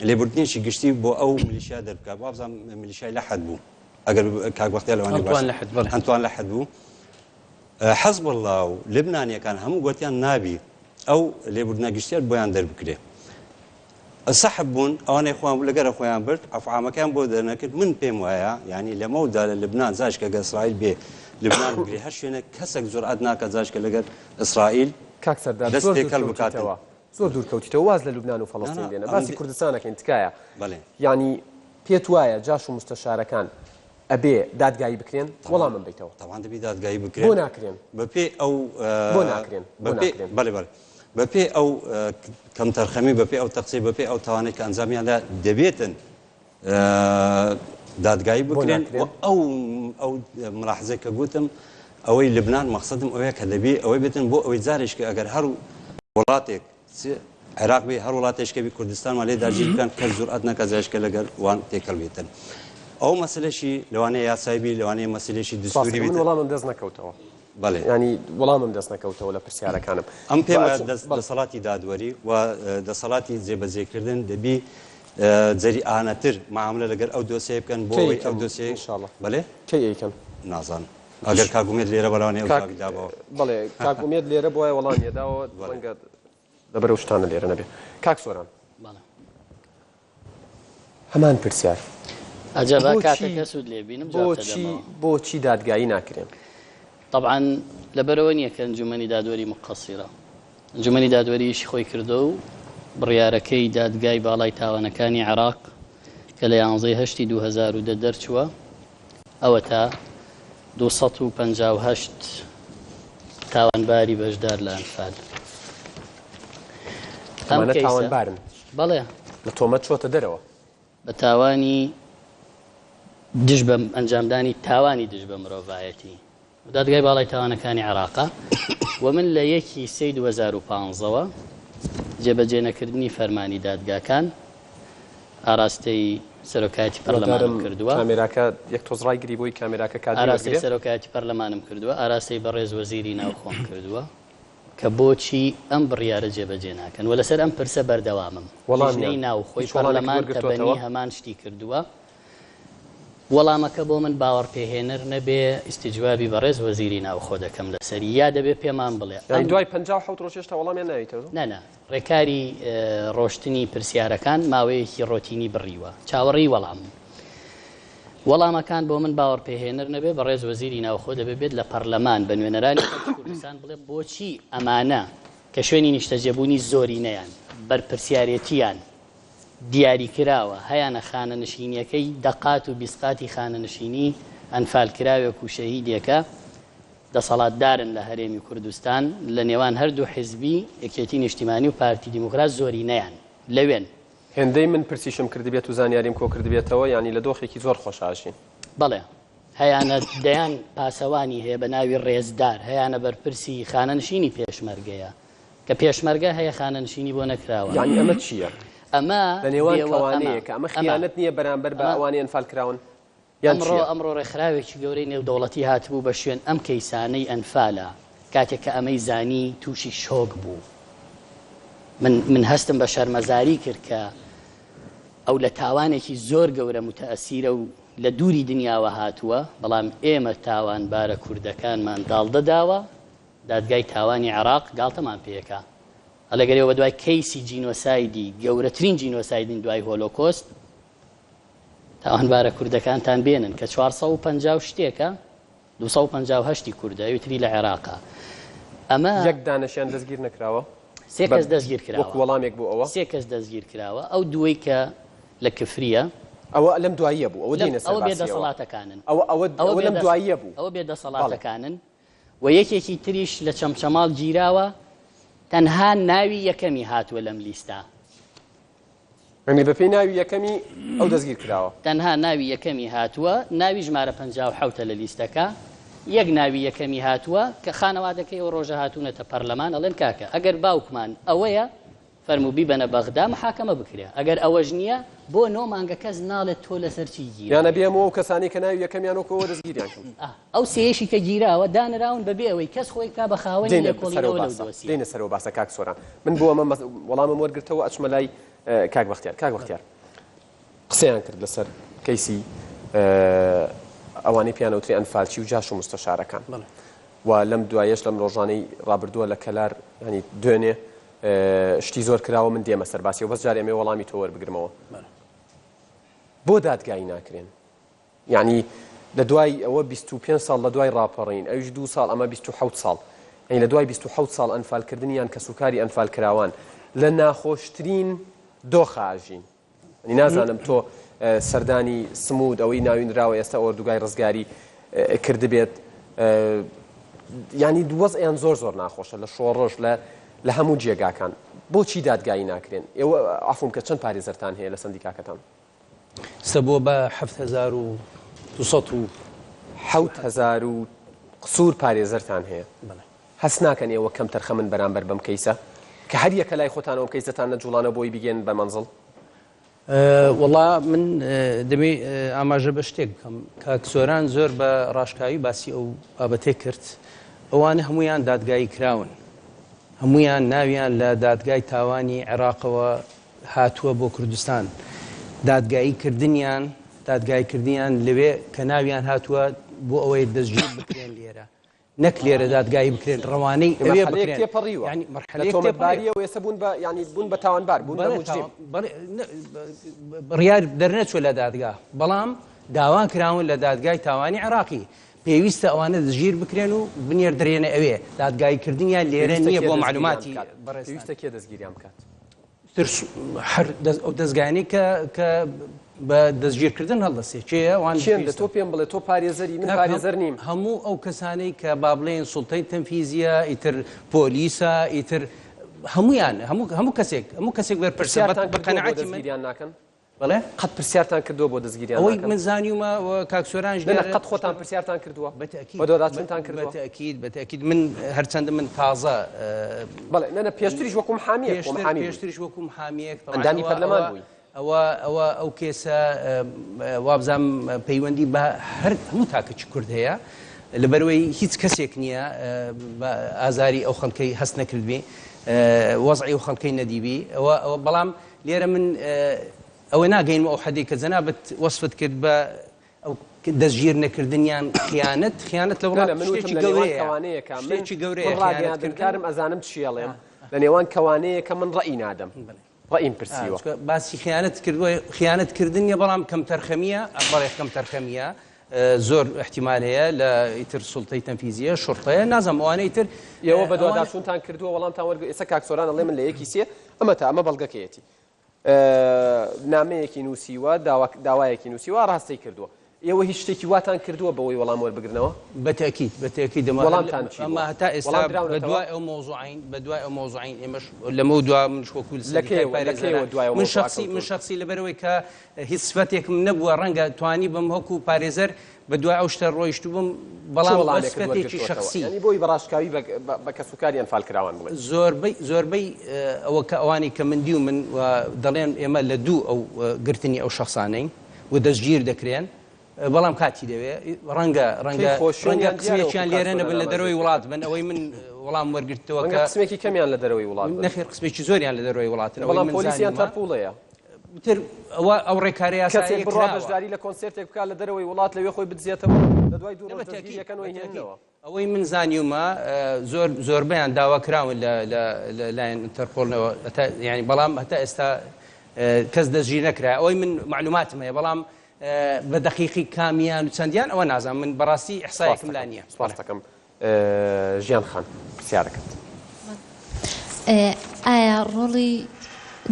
لێبوردنێکی گشتی بۆ ئەو ملیشیا دەربکات وابزانم ملیشیای لەحد بوو ئەگەر کاک بەختیار لەوانەیە ئەنتوان لەحد بەڵێ ئەنتوان لەحد بوو حەزبوڵڵا و لبنانیەکان هەموو گۆتیان نابی ئەو لێبوردنە گشتیە بۆیان دەربکرێ سەحب بوون ئەوانەی خۆیان بوو لەگەرە خۆیان برد عەفو عامەکەیان بۆ دەرنەکرد من پێم وایە یانی لەمەودا لە لبنان جاشکە گەر ئیسرائیل بێ لبنان بگرێ هەر شوێنێک کەسێک جورئەت ناکا جاشکە لەگەر ئیسرائیل کاک سەردار دەست زۆر دوور تێکەڵ بکاتن کەوتیتەوە زۆر دوور کەوتیتەوە واز لە لوبنان و نا فەڵەستین نا بێنە ئەمن باسی کوردستان ئەکەین تکایە بەڵێ. یانی پێت وایە جاش و موستەشارەکان ئەبێ دادگایی بکرێن؟ تەبعەن وەڵامم بەیتەوە. تەبعەن دەبی دادگایی بۆ بکرێن ناکرێن؟ بەپێی ئەو بۆ ناکرێن؟ بۆ بەپێی ناکرێن؟ بەڵێ بەڵێ بەپێی ئەو کەمتەرخەمی بەپێی ئەو تەقسیر بەپێی ئەو تاوانەی کە ئەنجامیان دا دەبێتن دادگایی بۆ بکرێن و ناکرێن؟ ئەو ئەو ملاحزەی کە گوتم ئەوەی لبنان مەقسەدم ئەوەیە کە دەبی ئەوەی بێتن بۆ ئەوەی جارێکە ئەگەر هەر وڵاتێک چ عێراق بێ هەر وڵاتێش کە بی کوردستانمان لێ داگیر بکەن کەس جورئەت نەکا جارێکە لەگەر وان تێکەڵ بێتن ئەو مەسەلەشی لەوانەیە یاسایی بی لەوانەیە مەسەلەشی دستوری سپاس من بێتن وەڵامم دەست نەکەوتەوە بەڵێ یانی وەڵامم دەست نەکەوتەوە لە پرسیارەکانم ئەم پێم با وایە ئەچم دەست بەڵێ دەسەڵاتی دادوەری و دەسەڵاتی جێبەجێکردن دەبی جەریئانەتر معاملە لەگەر ئەو دۆسیەیە بکەن بۆ کەی ئەوەی ئەو ئەیکەن دۆسیەی ان شاء اللە بەلێ کەی ئەیکەن نازانم ئەگەر کاک ئومێد لێرە بەڵاوانەیە ئەو کاک جوابی دابەوە بەڵێ کاک ئومێد لێرە بوایە وەڵامی ئەداوە بەڵێ ڕەنگە لەبەر ئەو شتانە لێرە نەبێ کاک سۆران بەڵێ هەمان پرسیار ئەجا با بۆچی کاتەکە سوود لێ بینم جوابتە بۆچی دەمەوە. بۆچی دادگایی ناکرێن؟ تەبعەن لەبەرئەوە نییە کە ئەنجومەنی دادوەری موقەسیرە. ئەنجومەنی دادوەری ئیشی خۆی کردووە و بڕیارەکەی دادگای باڵای تاوانەکانی عێراق کە لە یانزەی هەشتی 2010 دەرچووە ئەوەتا 258 تاوانباری بەشدار لە ئەنفال ئەم ئەمانە کەیسە تاوانبارن بەڵێ لە تۆمەت چۆتە دەرەوە. بە تاوانی دژ بە ئەنجامدانی تاوانی دژ بە مرۆڤایەتی و دادگای باڵای تاوانەکانی عێراقە و من لە یەکی سێی 2015ەوە جێبەجێ نەکردنی فەرمانی دادگاکان ئاراستەی سەرۆکایەتی پەرلەمانم هیوادارم کردووە. کامێراکە یەک تۆز ڕایگری بۆی کامێراکە کادری ئاراستەی وەرگرێ. سەرۆکایەتی پەرلەمانم کردووە، ئاراستەی بەڕێز وەزیری ناوخۆم کردووە. کە بۆچی ئەم بڕیارە جێبەجێ ناکەن و لەسەر ئەم پرسە بەردەوامم. وەڵامیان؟ لیژنەی ناوخۆی هیچ وەڵامێکت پەرلەمان وەرگرتووەتەوە؟ تەبەنی هەمان شتی کردووە. وەڵامەکە بۆ من باوەڕپێهێنەر نەبێ ئیستجوابی بەڕێز وەزیری ناوخۆ دەکەم لەسەری یا دەبێ پێمان بڵێ یانی ئەم دوای 57 ڕۆژ هێشتا وەڵامیان ناویتەوە؟ نا نا ڕێکاری ڕۆشتنی پرسیارەکان ماوەیەکی ڕۆتینی بڕیوە. چاوەڕێی وەڵامم. وەڵامەکان بۆ من باوەڕپێهێنەر نەبێ، بەڕێز وەزیری ناوخۆ دەبێ بێت لە پەڕلەمان بە نوێنەرانی خەڵکی کوردستان بڵێ بۆچی ئەمانە کە شوێنی نیشتەجێبوونی زۆرینەیان، بەرپرسیارێتییان دیاریکراوە، هەیانە خانەنشینییەکەی دە قات و 20 قاتی خانەنشینی ئەنفالکراوێک و شەهیدێکە، دەسەڵاتدارن لە هەرێمی کوردستان، لە نێوان هەردوو حیزبی یەکێتی نیشتیمانی و پارتی دیموکرات زۆرینەیان لەوێن. هێندەی من پرسیشم کردبێت و زانیاریم کۆکردبێتەوە یانی لە دۆخێکی زۆر خۆشا ئەژین. بەڵێ هەیانە دەیان پاسەوانی هەیە بە ناوی ڕێزدار، هەیانە بەرپرسی خانەنشینی پێشمەرگەیە، کە پێشمەرگە هەیە خانەنشینی بۆ نەکراوە. یانی ئەمە چییە؟ ئەمە لە نێوان بێوە ئەمە کەوانەیەکە، ئەمە ئەمە خیانەت نییە بەرامبەر بە ئەمە ئەوانەی ئەنفال کراون؟ یان ئەمڕۆ چییە؟ ئەمڕۆ ڕێکخراوێکی گەورەی نێودەوڵەتی هاتبوو بە شوێن ئەم کەیسانەی ئەنفالا، کاتێک کە ئەمەی زانی تووشی شۆک بوو. من من هەستم بە شەرمەزاری کرد کە ئەو لە تاوانێکی زۆر گەورە موتەئەسیرە و لە دووری دنیاوە هاتووە، بەڵام ئێمە تاوانبارە کوردەکانمان داڵدە داوە، دادگای تاوانی عێراق گاڵتەمان پێکا. ئەڵێ گەر ئێوە بەدوای کەیسی جینۆسایدی گەورەترین جینۆسایدن دوای هۆلۆکۆست، تاوانبارە کوردەکانتان بێنن کە 450 و شتێکە، 258 ی کوردە، ئەوی تری لە عێراقە. ئەمە. یەک دانەشیان دەستگیر نەکراوە؟ سێ کەس دەستگیر کراوە. وەکو وەڵامێک بۆ ئەوە؟ سێ کەس دەستگیر کراوە، ئەو دووەی کە لە کفرییە. ئەوە لەم دواییە بوو، ئەوە دێینە سەر ئەوە باسیەوە. بێدەسەڵاتەکانن. ئەوە ئەوە ئەوە لەم دواییە بوو. ئەوە بێدەسەڵاتەکانن و یەکێکی تریش لە چەمچەماڵ گیراوە، تەنها ناوی یەکەمی هاتووە لەم لیستە. یانی بەپێی ناوی یەکەمی ئەو دەستگیر کراوە. تەنها ناوی یەکەمی هاتووە، ناوی ژمارە 57 ە لە لیستەکە، یەک ناوی یەکەمی هاتووە کە خانەوادەکەی ئەو ڕۆژە هاتوونەتە پەرلەمان ئەڵێن کاکە ئەگەر باوکمان ئەوەیە فەرموو بیبەنە بەغدا محاکەمە بکرێ ئەگەر ئەوەش نییە بۆ نۆ مانگە کەس ناڵێت تۆ لەسەر چی گیراوی. یان ئەبێ هەموو ئەو کەسانەی کە ناوی یەکەمیان وەکو ئەوە دەستگیریان کەن. ئەو سێیەشی کە گیراوە دانراون بەبێ ئەوەی کەس خۆی بکا بە خاوەنی دێینە سەرەو لێکۆڵینەوە لەو باسە دۆسیە. دێینە سەرەو باسە کاک سۆران من بۆ ئەمە وەڵامم وەرگرتەوە ئەچمە لای کاک بەختیار کاک بەختیار قسەیان کرد لەسەر کەیسی ئەوانەی پێیان ئەوترێ ئەنفالچی و جاش و مستەشارەکان و لەم دوایەش لەم ڕۆژانەی ڕابردووە لە کەلار ینی دوێنێ شتی زۆر کراوە من دێمە سەر باسیەوە بەس جارێ ئەمەوێ وەڵامی تۆ وەربگرمەوە بۆ دادگایی ناکرێن یەعنی لە دوای ئەوە 25 ساڵ لە دوای ڕاپەڕین ئەویش دوو ساڵ ئەمە 27 ساڵ یعنی لە دوای 27 ساڵ ئەنفالکردنی یان کەسوکاری ئەنفالکراوان لە ناخۆشترین دۆخا ئەژین یعنی نازانم تۆ سەردانی سمود ئەوەی ناوی نراوە ئێستا ئۆردوگای ڕزگاری کردبێت یعنی وەزعیان زۆر زۆر ناخۆشە لە شۆڕش لە لە هەموو جێگاکان بۆچی دادگایی ناکرێن ئێوە عەفوم کە چەند پارێزەرتان هەیە لە سەندیکاکەتان؟ ئێستا بووە بە 7200 و 7000 و قسوور پارێزەرتان هەیە هەست ناکەن ئێوە کەمتەرخەمن بەرامبەر بەم کەیسە؟ کە هەر یەکە لای خۆتانەوە ئەم کەیسەتان نەجوڵانەوە بۆی بیگەیەنن بە مەنزڵ؟ وەڵا من دەمێ ئاماژە بە شتێک بکەم کاک سۆران زۆر بە ڕاشکاوی باسی ئەو بابەتەی کرد ئەوانە هەمویان دادگایی کراون هەمویان ناویان لە دادگای تاوانی عێراقەوە هاتووە بۆ کوردستان دادگایی کردنیان دادگایی کردنیان لەوێ کە ناویان هاتووە بۆ ئەوەی دەستگیر بکرێن لێرە نەک لێرە دادگایی بکرێن ڕەوانەی ئەوێ مەرحەلەیەک بکرێن تێپەڕیوە یانی لە مەرحەلەیەک تێپەڕیوە تۆمەتباریەوە ئێستا بوون بە یانی بوون بە تاوانبار بوون بە بەڵێ موجریم تاوان بەڵێ بڕیار دەرنەچووە لە دادگا بەڵام داوا کراون لە دادگای تاوانی عێراقی پێویستە ئەوانە دەستگیر بکرێن و بنێردرێنە ئەوێ دادگایی کردنیان لێرە پێویستە نییە کێ بۆ دەستگیریان مەعلوماتی بکات بەڕێزتان پێویستە کێ دەستگیریان بکات ترس هەر ئەو دەزگایانەی کە کە بە دەستگیرکردن هەڵدەستێ کێیە وان کێن دە تۆ پێم بڵێ تۆ پارێزەری من پارێزەر نیم هەموو ئەو کەسانەی کە با بڵێن سوڵتەی تەنفیزیە ئیتر پۆلیسە ئیتر هەمویان هەموو هەموو کەسێک هەموو کەسێک بەرپرسە پرسیارتان بە کردووە بۆ قەناعەتی من دەستگیریان ناکەن بەڵێ قەت پرسیارتان کردووە بۆ دەستگیریان ئەوەی ناکەن؟ من زانیومە و کاک سۆرانیش نە نە لێرە قەت خۆتان پرسیارتان کردووە؟ بەتەئکید بەدواداچوونتان کردووە؟ بەتەئکید بەتەئکید من هەرچەندە من تازە بەڵێ نە نە پێشتریش وەکو محامیەک خۆ پێشتر محامی بووی پێشتریش وەکو محامیەک تەبعەن ئەندامی ئەوە پەرلەمان ئەوە بووی. ئەوە ئەوە ئەو کێسە وابزانم پەیوەندی بە هەر هەموو تاکێکی کورد هەیە لەبەرئەوەی هیچ کەسێک نییە بە ئازاری ئەو خەڵکەی هەست نەکردبی وەزعی ئەو خەڵکەی نەدیبی ئەوە ئەوە بەڵام لێرە من ئەوە ناگەینمە ئەو حەدەی کە جەنابت وەسفت کرد بە ئەو دەستگیر نەکردنیان خیانەت خیانەت لە وڵات نا نا من وتم شتێکی لە نێوان گەورەیە کەوانەیەکە من شتێکی گەورەیە من خیانەت ڕاگەیاندنکارم کردن ئەزانم چی ئەڵێم لە نێوان کەوانەیەکە من ڕەئی نادەم ڕەئیم پرسیوە. چونکە باسی خیانەت کردووە خیانەت کردن نیە بەڵام کەمتەرخەمیە بەڵێ کەمتەرخەمیە زۆر احتیمال هەیە لە ئیتر سوڵتەی تەنفیزیە شوڕتەیە نازانم ئەوانە ئیتر ئێوە ئەوانە بەدواداچوونتان کردووە وەڵامتان وەرگرت ئێستا کاک سۆران ئەڵێ من لە یەکی سێ ئەمە تا ئەمە بەڵگەکەیەتی نامەیەکی نووسیوە داوایەکی نووسیوە ئاڕاستەی کردووە ئێوە هیچ شتێکی واتان کردووە بەوەی وەڵام وەربگرنەوە؟ بەتەئکید بەتەئکید ئەمە وەڵامتان چی ئەمە بووە؟ هەتا ئێستا وەڵام دراونەتەوە؟ بەدوای ئەو مەوزوعین بەدوای ئەو مەوزوعین ئێمەش لەمەو دوا منش وەکو لە سەندیکای کەیەوە لە پارێزەران کەیەوە دوای ئەو من مەوزوعە شەخسی من کەوتوون؟ شەخسی لەبەرئەوەی کە هیچ سفەتێکم نەبووە ڕەنگە توانیبم وەکو پارێزەر بەدوای ئەو شتە ڕۆیشتووبم چ بەڵام بە وەڵامێکت سفەتێکی وەرگرتووەتەوە؟ شەخسی. یانی بۆی بە ڕاشکاوی بە بە کەسوکاری ئەنفالکراوان بڵێی. زۆربەی زۆربەی ئەوە کە ئەوانەی کە من دیومن و دەڵێن ئێمە لە دوو ئەو گرتنی ئەو شەخسانەین و دەستگیر دەکرێن. بەڵام کاتی دەوێ ڕەنگە ڕەنگە ڕەنگە قسمێکیان لێرە نەبن لە دەرەوەی وڵات بن ئەوەی من وەڵام وەرگرتەوە کە قسمێکی کەمیان لە دەرەوەی وڵات نەخێر قسمێکی زۆریان لە دەرەوەی وڵاتن بەڵام پۆلیسیان ئینتەرپوڵەیە تر ئەوە ئەو ڕێکارە یاساییە کەسێک بڕوا بەشداری لە کۆنسێرتێک بکات لە دەرەوەی وڵات لەوێ خۆی بدزێتەوە لە دوای دوو ڕۆژ دەستگیری ئەکەن و ئەیهێننەوە. ئەوەی من زانیومە زۆر زۆربەیان داوا کراون لە لە لە لایەن ئینتەرپۆڵەوە هەتا یانی بەڵام هەتا ئێستا کەس دەستگیر نەکرا ئەوەی من معلوماتم هەیە بەڵام بە دەقیقی کامیان و چەندیان ئەوە نازانم من بەڕاستی ئیحسایەکم لا نییە. سپاست دەکەم ژیان خان پرسیارەکەت. ئایا ڕۆڵی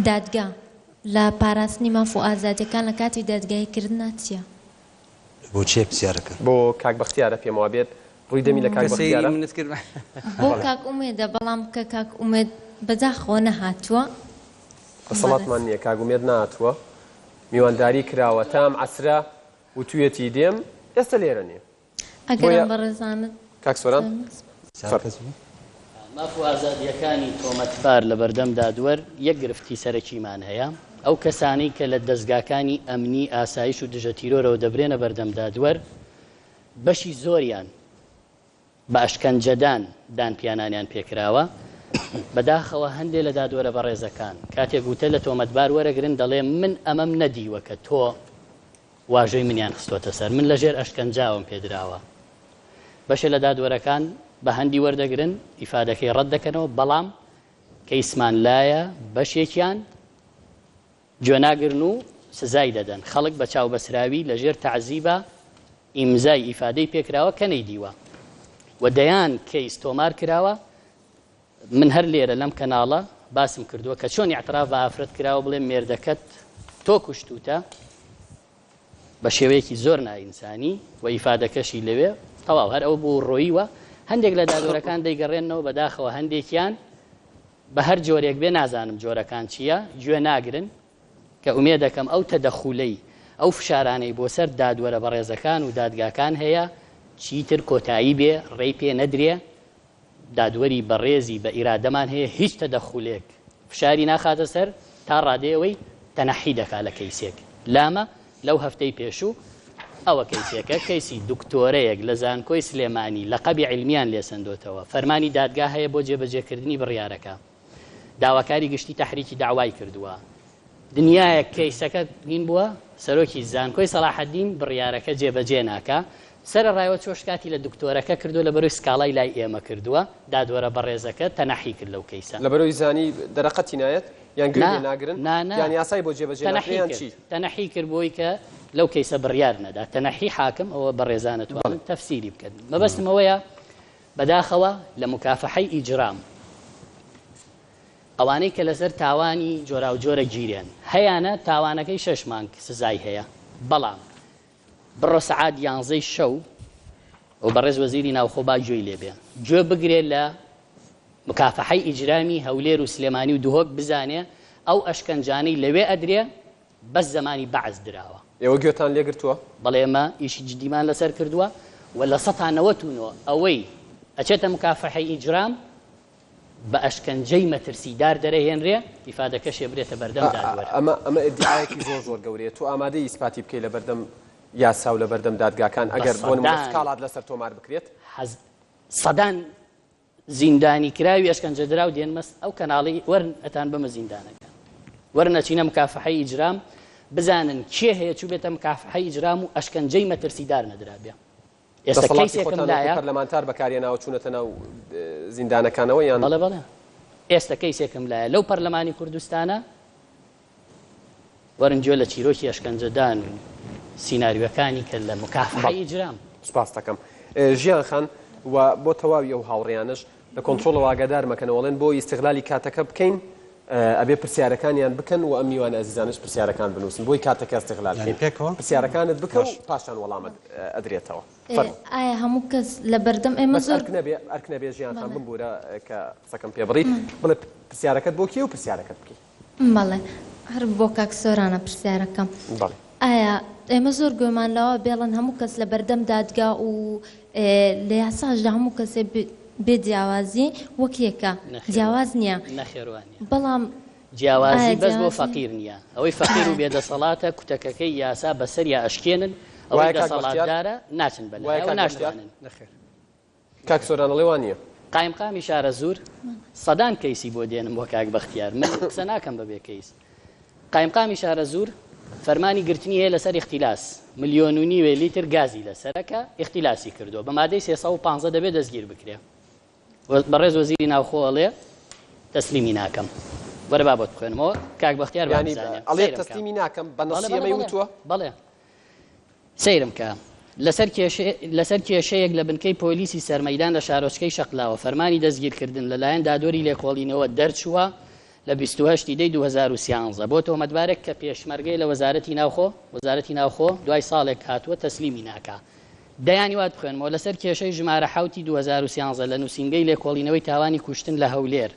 دادگا لە پاراستنی ماف و ئازادیەکان لە کاتی دادگایی کردنا چیە؟ بۆ کێ پرسیارەکە؟ بۆ کاک بەختیارە پێم وابێت ڕووی دەمی لە کاک بەختیارە. بۆ کاک ئومێدە بەڵام کە کاک ئومێد بەداخەوە نەهاتووە. دەسەڵاتمان نییە کاک ئومێد نەهاتووە میوانداری کراوە تا ئەم عەسرە وتویەتی دێم ئێستا لێرە نییە. ئەگەر ئەم بەڕێزانە. کاک سۆران فەرموو. ماف و ئازادییەکانی تۆمەتبار لە بەردەم دادوەر یەک گرفتی سەرەکیمان هەیە، ئەو کەسانەی کە لە دەزگاکانی ئەمنی، ئاسایش و دژە تیرۆرەوە دەبرێنە بەردەم دادوەر، بەشی زۆریان بە ئەشکەنجەدان دانپیانانیان پێکراوە، بەداخەوە هەندێ لە دادوەرە بەڕێزەکان کاتێک وتە لە تۆمەتبار وەرەگرن دەڵێ من ئەمەم نەدیوە کە تۆ واژۆی منیان خستۆتە سەر، من لەژێر ئەشکەنجاوم پێدراوە. بەشێ لە دادوەرەکان بە هەندی وەردەگرن، ئیفادەکەی ڕەت دەکەنەوە، بەڵام کەیسمان لایە بەشێکیان گوێناگرن و سزای دەدەن، خەڵک بە چاوبەسراوی لەژێر تەعزیبا ئیمزای ئیفادەی پێکراوە کە نەیدیوە و دەیان کەیس تۆمار کراوە، من هەر لێرە لەم کەناڵە باسم کردووە کە چۆن ئیعتراف بە ئافرەت کراوە بڵێ مێردەکەت تۆ کوشتوتە بە شێوەیەکی زۆر نائینسانی و ئیفادەکەشی لەوێ تەواو هەر ئەو بوو ڕۆیوە هەندێک لە دادوەرەکان دەیگەڕێنەوە بەداخەوە هەندێکیان بە هەر جۆرێک بێ نازانم جۆرەکان چییە گوێ ناگرن کە ئومێدەکەم ئەو تەدەخولەی ئەو فشارانەی بۆ سەر دادوەرە بەڕێزەکان و دادگاکان هەیە چیتر کۆتایی بێ ڕێی پێ نەدرێ دادوەری بەڕێزی بە ئیرادەمان هەیە هیچ تەدەخولێک فشاری ناخاتە سەر تا ڕادەی ئەوەی تەنەحی دەکا لە کەیسێک لامە لەو هەفتەی پێشوو ئەوە کەیسێکە کەیسی دکتۆرەیەک لە زانکۆی سلێمانی لەقەبی عیلمیان لێسەندۆتەوە فەرمانی دادگا هەیە بۆ جێبەجێکردنی بڕیارەکە داواکاری گشتی تەحریکی دەعوای کردووە دنیایەک کەیسەکە هین بووە سەرۆکی زانکۆی سەڵاحەدین بڕیارەکە جێبەجێ ناکا سەرەڕایەوە چووە شکاتی لە دکتۆرەکە کردووە لەبەرۆی سکاڵای لای ئێمە کردووە دادوەرە بەڕێزەکە تەنەحی کرد لەو کەیسە. لەبەرۆی زانی دەرەقەتی نایەت یان گوێی نا لێ ناگرن نا نا یان یاسای بۆ جێبەجێ ناکرێ تەنەحی یان کرد چی؟ تەنەحی کرد بۆی کە لەو کەیسە بڕیار نەدا تەنەحی حاکم ئەوە بەڕێزان بەڵێ. ئەتوانن تەفسیری بکەن مەبەستم ئەوەیە بەداخەوە لە موکافەحەی ئیجرام ئەوانەی کە لەسەر تاوانی جۆراوجۆرە گیرێن هەیانە تاوانەکەی شەش مانگ سزای هەیە بەڵام بڕۆ سەعات یانزەی شەو و بەڕێز وەزیری ناوخۆ با گوێی لێ بێ گوێ بگرێ لە مکافەحەی ئیجرامی هەولێر و سلێمانی و دهۆک بزانێ ئەو ئەشکەنجانەی لەوێ ئەدرێ بەس زەمانی بەعس دراوە. ئێوە گوێتان لێ گرتووە؟ بەڵێ ئێمە ئیشی جدیمان لەسەر کردووە و 99% ئەوەی ئەچێتە مکافەحەی ئیجرام بە ئەشکەنجەی مەترسیدار دەرەهێنرێ، ئیفادەکەشێ برێتە بەردەم دادوەر. ئەمە ئەمە ئیدیعایەکی زۆر زۆر گەورەیە، تۆ ئامادەی ئیسپاتی بکەی لە بەردەم یاسا و لە بەردەم دادگاکان بە ئەگەر بۆ نموونە سەدان سکاڵات لەسەر تۆمار بکرێت؟ هەز سەدان زیندانی کراوی ئەشکەنجەدراو دێنمە ئەو کەناڵی وەرن ئەتان بەمە زیندانەکە وەرن ئەچینە مکافحەی ئیجرام بزانن کێ هەیە چووبێتە مکافحەی ئیجرام و ئەشکەنجەی مەترسیدار نەدرابێ. ئێستا دەسەڵاتی کەیسێکم خۆتان وەکو لایە. پەرلەمانتار بەکارهێناوە چوونەتە ناو زیندانەکانەوە یان؟ بەڵێ بەڵێ ئێستا کەیسێکم لایە لەو پەرلەمانی کوردستانە وەرن گوێ لە چیرۆکی ئەشکەنجەدان و سیناریۆکانی کە لە مکافحەی بەڵێ ئیجرام. سوپاست دەکەم ژیان خان و بۆ تەواوی ئەو هاوڕێیانەش لە کۆنترۆڵەوە ئاگادار مەکەنەوە ئەڵێن بۆ ئیستغلالی کاتەکە بکەین ئەبێ پرسیارەکانیان بکەن و ئەم میوانە ئەزیزانەش پرسیارەکان بنووسن بۆی کاتەکە ئیستغلال یانی بکەین پێکەوە؟ پرسیارەکانت بکە و باش. پاشان وەڵامت ئەدرێتەوە فەرموو. ئایا هەموو کەس لە بەردەم ئێمە بەس زۆر ئەرک نەبێ ئەرک نەبێ ژیان خان بەڵێ. بمبورە کە قسەکەم پێ بڕی بڵێ پرسیارەکەت بۆ کێ و پرسیارەکەت بکەی. بەڵێ هەر بۆ کاک سۆرانە پرسیارەکەم. بەڵێ. ئایا ئێمە زۆر گوێمان لەوە بێڵن هەموو کەس لە بەردەم دادگا و لە یاساشدا هەموو کەسێ بێ جیاوازی وەک یەکە نەخێر جیاواز نییە نەخێر وا نییە. بەڵام جیاوازی ئایا بەس بۆ جیاواز نییە؟ فەقیر نییە ئەوەی فەقیر و بێدەسەڵاتە کوتەکەکەی یاسا بەسەریا ئەشکێنن. ئەوەی دەسەڵاتدارە ناچن بەلایەوە ناشتوانن. نەخێر. کاک سۆران ئەڵێ وا نییە. قایمقامی شارەزوور سەدان کەیسی بۆ دێنم بۆ کاک بەختیار من قسە ناکەم بەبێ کەیس قایمقامی شارەزوور فەرمانی گرتنی هەیە لەسەر ئیختیلاس ملیۆن و نیوێ لیتر گازی لەسەرە کە ئیختیلاسی کردووە بە مادەی 315 دەبێ دەستگیر بکرێ بەڕێز وەزیری ناوخۆ ئەڵێ تەسلیمی ناکەم وەرە با بۆت بخوێنمەوە کاک بەختیار با یانی بزانێ ئەڵێ سەیرم کە تەسلیمی ناکەم بە بەڵێ نەسی بەڵێ ئەمەی بەڵێ وتووە؟ بەڵێ سەیرم کە لەسەر کێشەیەک لەسەر کێشەیەک لە بنکەی پۆلیسی سەرمەیدان لە شارۆچکەی شەقلاوە فەرمانی دەستگیرکردن لەلایەن دادوەری لێکۆڵینەوە دەرچووە لە 28 ی دەی 2013 بۆ تۆمەتبارێک کە پێشمەرگەیە لە وەزارەتی ناوخۆ وەزارەتی ناوخۆ دوای ساڵێک هاتووە تەسلیمی ناکا دەیانی وات بخوێنمەوە لەسەر کێشەی ژمارە حەوتی 2013 لە نووسینگەی لێکۆڵینەوەی تاوانی کوشتن لە هەولێر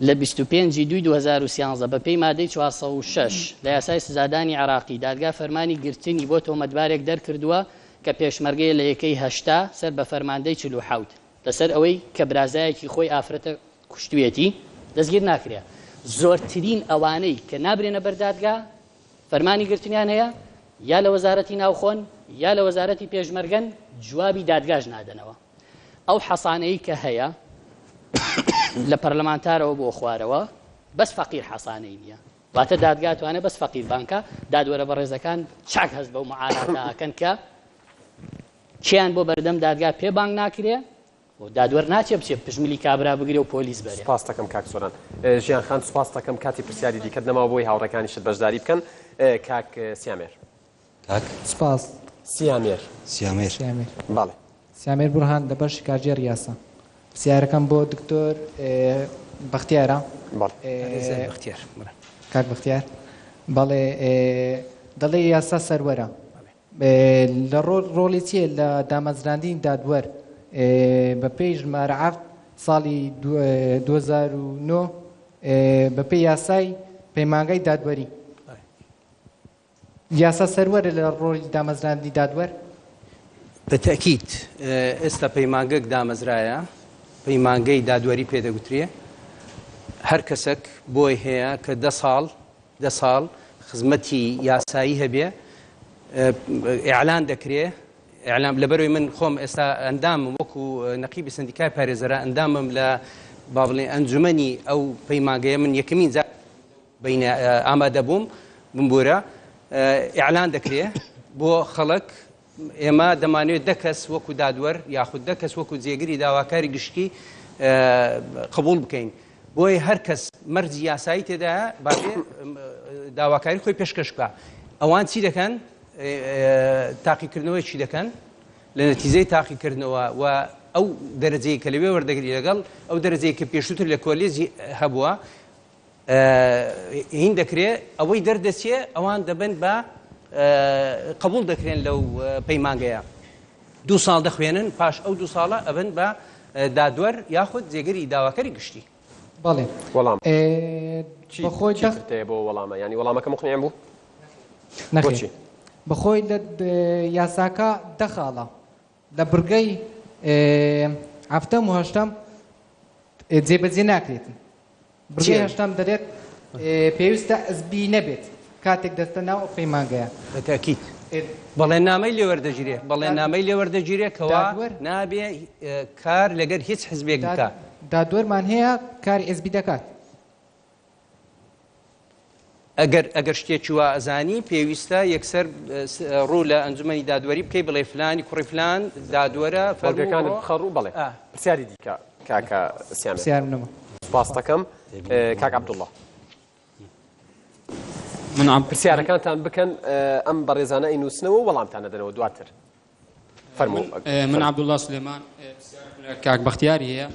لە 25 ی دووی 2013 بە پێی مادەی 406 لە یاسای سزادانی عێراقی دادگا فەرمانی گرتنی بۆ تۆمەتبارێک دەرکردووە کە پێشمەرگەیە لە یەکەی 80 سەر بە فەرماندەی 47 لەسەر ئەوەی کە برازایەکی خۆی ئافرەتە کوشتویەتی دەستگیر ناکرێ زۆرترین ئەوانەی کە نابرێنە بەر دادگا فەرمانی گرتنیان هەیە یا لە وەزارەتی ناوخۆن یا لە وەزارەتی پێشمەرگەن جوابی دادگاش نادەنەوە ئەو حەسانەی کە هەیە لە پەرلەمانتارەوە بۆ خوارەوە بەس فەقیر حەسانەی نییە واتە دادگا توانێ بەس فەقیر بانکە دادوەرە بەڕێزەکان چاک هەست بەو معاناتە ئەکەن کە کێیان بۆ بەردەم دادگا پێ بانگ ناکرێ و دادوەر ناچێ بچێ پشت ملی کابرا بگرێ و پۆلیس بەرێ. سوپاست دەکەم کاک سۆران. ژیان خان سوپاست دەکەم کاتی پرسیاری دیکەت نەماوە بۆی هاوڕێکانیشت بەشداری بکەن. کاک سیامێر. کاک. سوپاس. سیامێر. سیامێر. سیامێر. بەڵێ. سیامێر بورهان لە بەشی کارگێڕی یاسا. پرسیارەکەم بۆ دکتۆر بەختیارە. بەڵێ. پارێزەر بەختیار. بەڵێ. کاک بەختیار. بەڵێ دەڵێ یاسا سەروەرە. لە ڕۆڵی چییە لە دامەزراندنی دادوەر بەپێی ژمارە عەفد ساڵی 2009 بەپێی یاسای پەیمانگای دادوەری یاسا سەروەرە لە ڕۆڵی دامەزراندنی دادوەر؟ بە تەئکید ئێستا پەیمانگەک دامەزرایە پەیمانگەی دادوەری پێ دەگوترێ هەر کەسەک بۆی هەیە کە دە ساڵ دە ساڵ خزمەتی یاسایی هەبێ ئیعلان دەکرێ ئیعلام لەبەرەوەی من خۆم ئێستا ئەندامم وەکو نەقیبی سندیکای پارێزەرە ئەندامم لە با بڵێن ئەنجومەنی ئەو پەیمانگەیە من یەکەمین جار بینە ئامادە بووم بمبورە ئیعلان دەکرێ بۆ خەڵک ئێمە دەمانەوێت دە کەس وەکو دادوەر یاخود دە کەس وەکو جێگری داواکاری گشتی قبوڵ بکەین. بۆیە هەر کەس مەرجی یاسایی تێدایە با بێ داواکاری خۆی پێشکەش بکا. ئەوان چی دەکەن؟ تاقیکردنەوەی چی دەکەن؟ لە نەتیجەی تاقیکردنەوە و ئەو دەرەجەی کە لەوێ وەردەگری لەگەڵ ئەو دەرەجەی کە پێشووتر لە کۆلێجی هەبووە هین دەکرێ ئەوەی دەردەچێ ئەوان دەبن بە قبوڵ دەکرێن لەو پەیمانگەیە دوو ساڵ دەخوێنن پاش ئەو دوو ساڵە ئەبن بە دادوەر یاخود جێگری داواکەری گشتی. بەڵێ وەڵام چی بەخۆی چی ترت هەیە بۆ وەڵامە یانی وەڵامەکە مقنیع بوو؟ نەخێر بۆچی؟ بەخۆی لە یاساکە دە خاڵە لە بڕگەی حەفتەم و هەشتەم جێبەجێ ناکرێتن بڕگەی هەشتەم دەلێت پێویستە حزبی نەبێت کاتێک دەستە ناو ئەو پەیمانگەیە. بە تەئکید بەڵێننامەی لێ وەردەگیرێ، بەڵێننامەی لێ وەردەگیرێ کەوا نابێ کار لەگەر هیچ حزبێک بکا. دادوەرمان هەیە کاری حزبی دەکات. ئەگەر ئەگەر شتێکی وا ئەزانی پێویستە یەکسەر ڕوو لە ئەنجومەنی دادوەری بکەی بڵێ فلانی کوڕی فلان دادوەرە فەرموو بەڵگەکانت بڕۆ. بخە ڕوو بەڵێ ئا. پرسیاری دیکە کاکە سیامێر. پرسیارم نەما. سوپاست دەکەم کاک عەبدوڵڵا. من عەب پرسیارەکانتان بکەن ئەم بەڕێزانە ئەینووسنەوە و وەڵامتان ئەدەنەوە دواتر. فەرموو من عەبدوڵڵا سولێمان پرسیارێکم لە کاک بەختیاری هەیە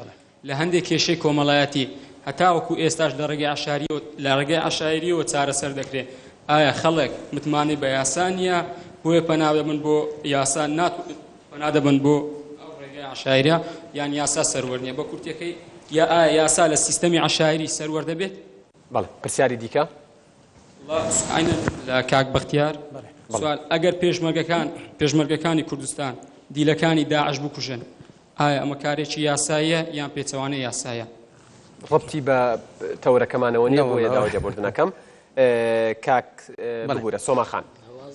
لە هەندێک کێشەی کۆمەڵایەتی هەتاوەکو ئێستاش لە ڕێگەی عەشاریەوە لە ڕێگەی عەشایریەوە چارەسەر دەکرێت ئایا خەڵک متمانەی بە یاسا نییە بۆیە پەنا دەبن بۆ یاسا نات پەنا دەبن بۆ ئەو ڕێگەی عەشایرە یان یاسا سەروەر نییە بە کورتەکەی یا ئایا یاسا لە سیستەمی عەشایری سەروەر دەبێت؟ بەڵێ پرسیاری دیکە لە کاک بەختیار سوال ئەگەر پێشمەرگەکان پێشمەرگەکانی کوردستان دیلەکانی داعش بکوژن ئایا ئەمە کارێکی یاساییە یان پێچەوانەی یاسایە؟ ڕەبتی بە تەورەکەمانەوە نییە بۆیە داوای لێبوردنەکەم کاک ببورە سۆما خان.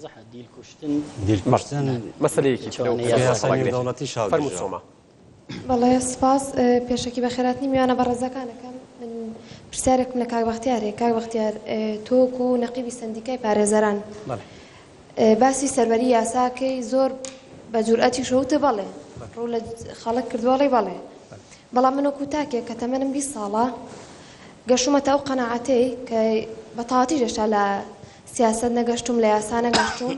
وازحە دیل کوشتن دیل کوشتن مەسەلەیەکی ترە و یاسای نێودەوڵەتیش فەرموو هەڵگرژە. سۆما. بەڵێ سپاس پێشەکی بەخێراتنی میوانە بەڕێزەکان ئەکەم من پرسیارێکم لە کاک بەختیار هەیە کاک بەختیار تۆ وەکو نەقیبی سەندیکای پارێزەران باسی سەروەری یاساکەی زۆر بە جورئەتیشەوە وتە بەڵێ ڕوو لە خەڵک کردووە ئەڵێی بەڵێ بەڵام من وەکو تاکێک کە تەمەنم 20 ساڵە گەشومەتە ئەو قەناعەتەی کە بە تەواوەتیش هێشتا لە سیاسەت نەگەشتوم لە یاسا نەگەشتوم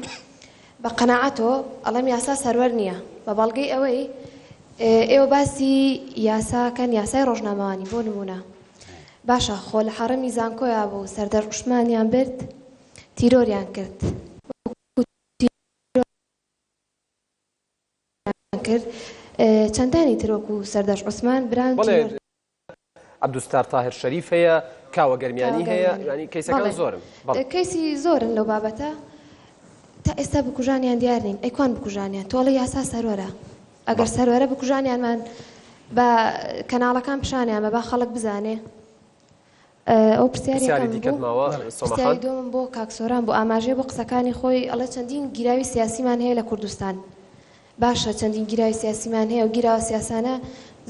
بە قەناعەتۆ ئەڵێم یاسا سەروەر نییە بە بەڵگەی ئەوەی ئێوە باسی یاساکەن یاسای ڕۆژنامەوانی بۆ نمونە باشە خۆ لە حەڕەمی زانکۆیا بوو سەردەر عوسمانیان برد تیرۆریان کرد وەکو تیرۆریان کرد چەندانی تر وەکو سەردەشت عوسمان بران بەڵێ تیرۆر عەبدولستار تاهر شەریف هەیە، کاوە گەرمیانی کاوە هەیە، گەرمیانی یانی کەیسەکان بەڵێ زۆرن. بەڵێ. کەیسی زۆرن لەو بابەتە تا ئێستا بکوژانیان دیار نین ئەی کوان بکوژانیان تۆ ئەڵێی یاسا سەروەرە ئەگەر بەڵێ. سەروەرە بکوژانیانمان بە کەناڵەکان پیشانیان بە با خەڵک بزانێ ئەو پرسیاری پرسیاری یەکەمم دیکەت بوو. ماوە سۆما پرسیاری خان؟ دووەمم بۆ کاک سۆران بوو ئاماژەیە بۆ قسەکانی خۆی ئەڵێ چەندین گیراوی سیاسیمان هەیە لە کوردستان باشە چەندین گیراوی سیاسیمان هەیە و گیراوە سیاسانە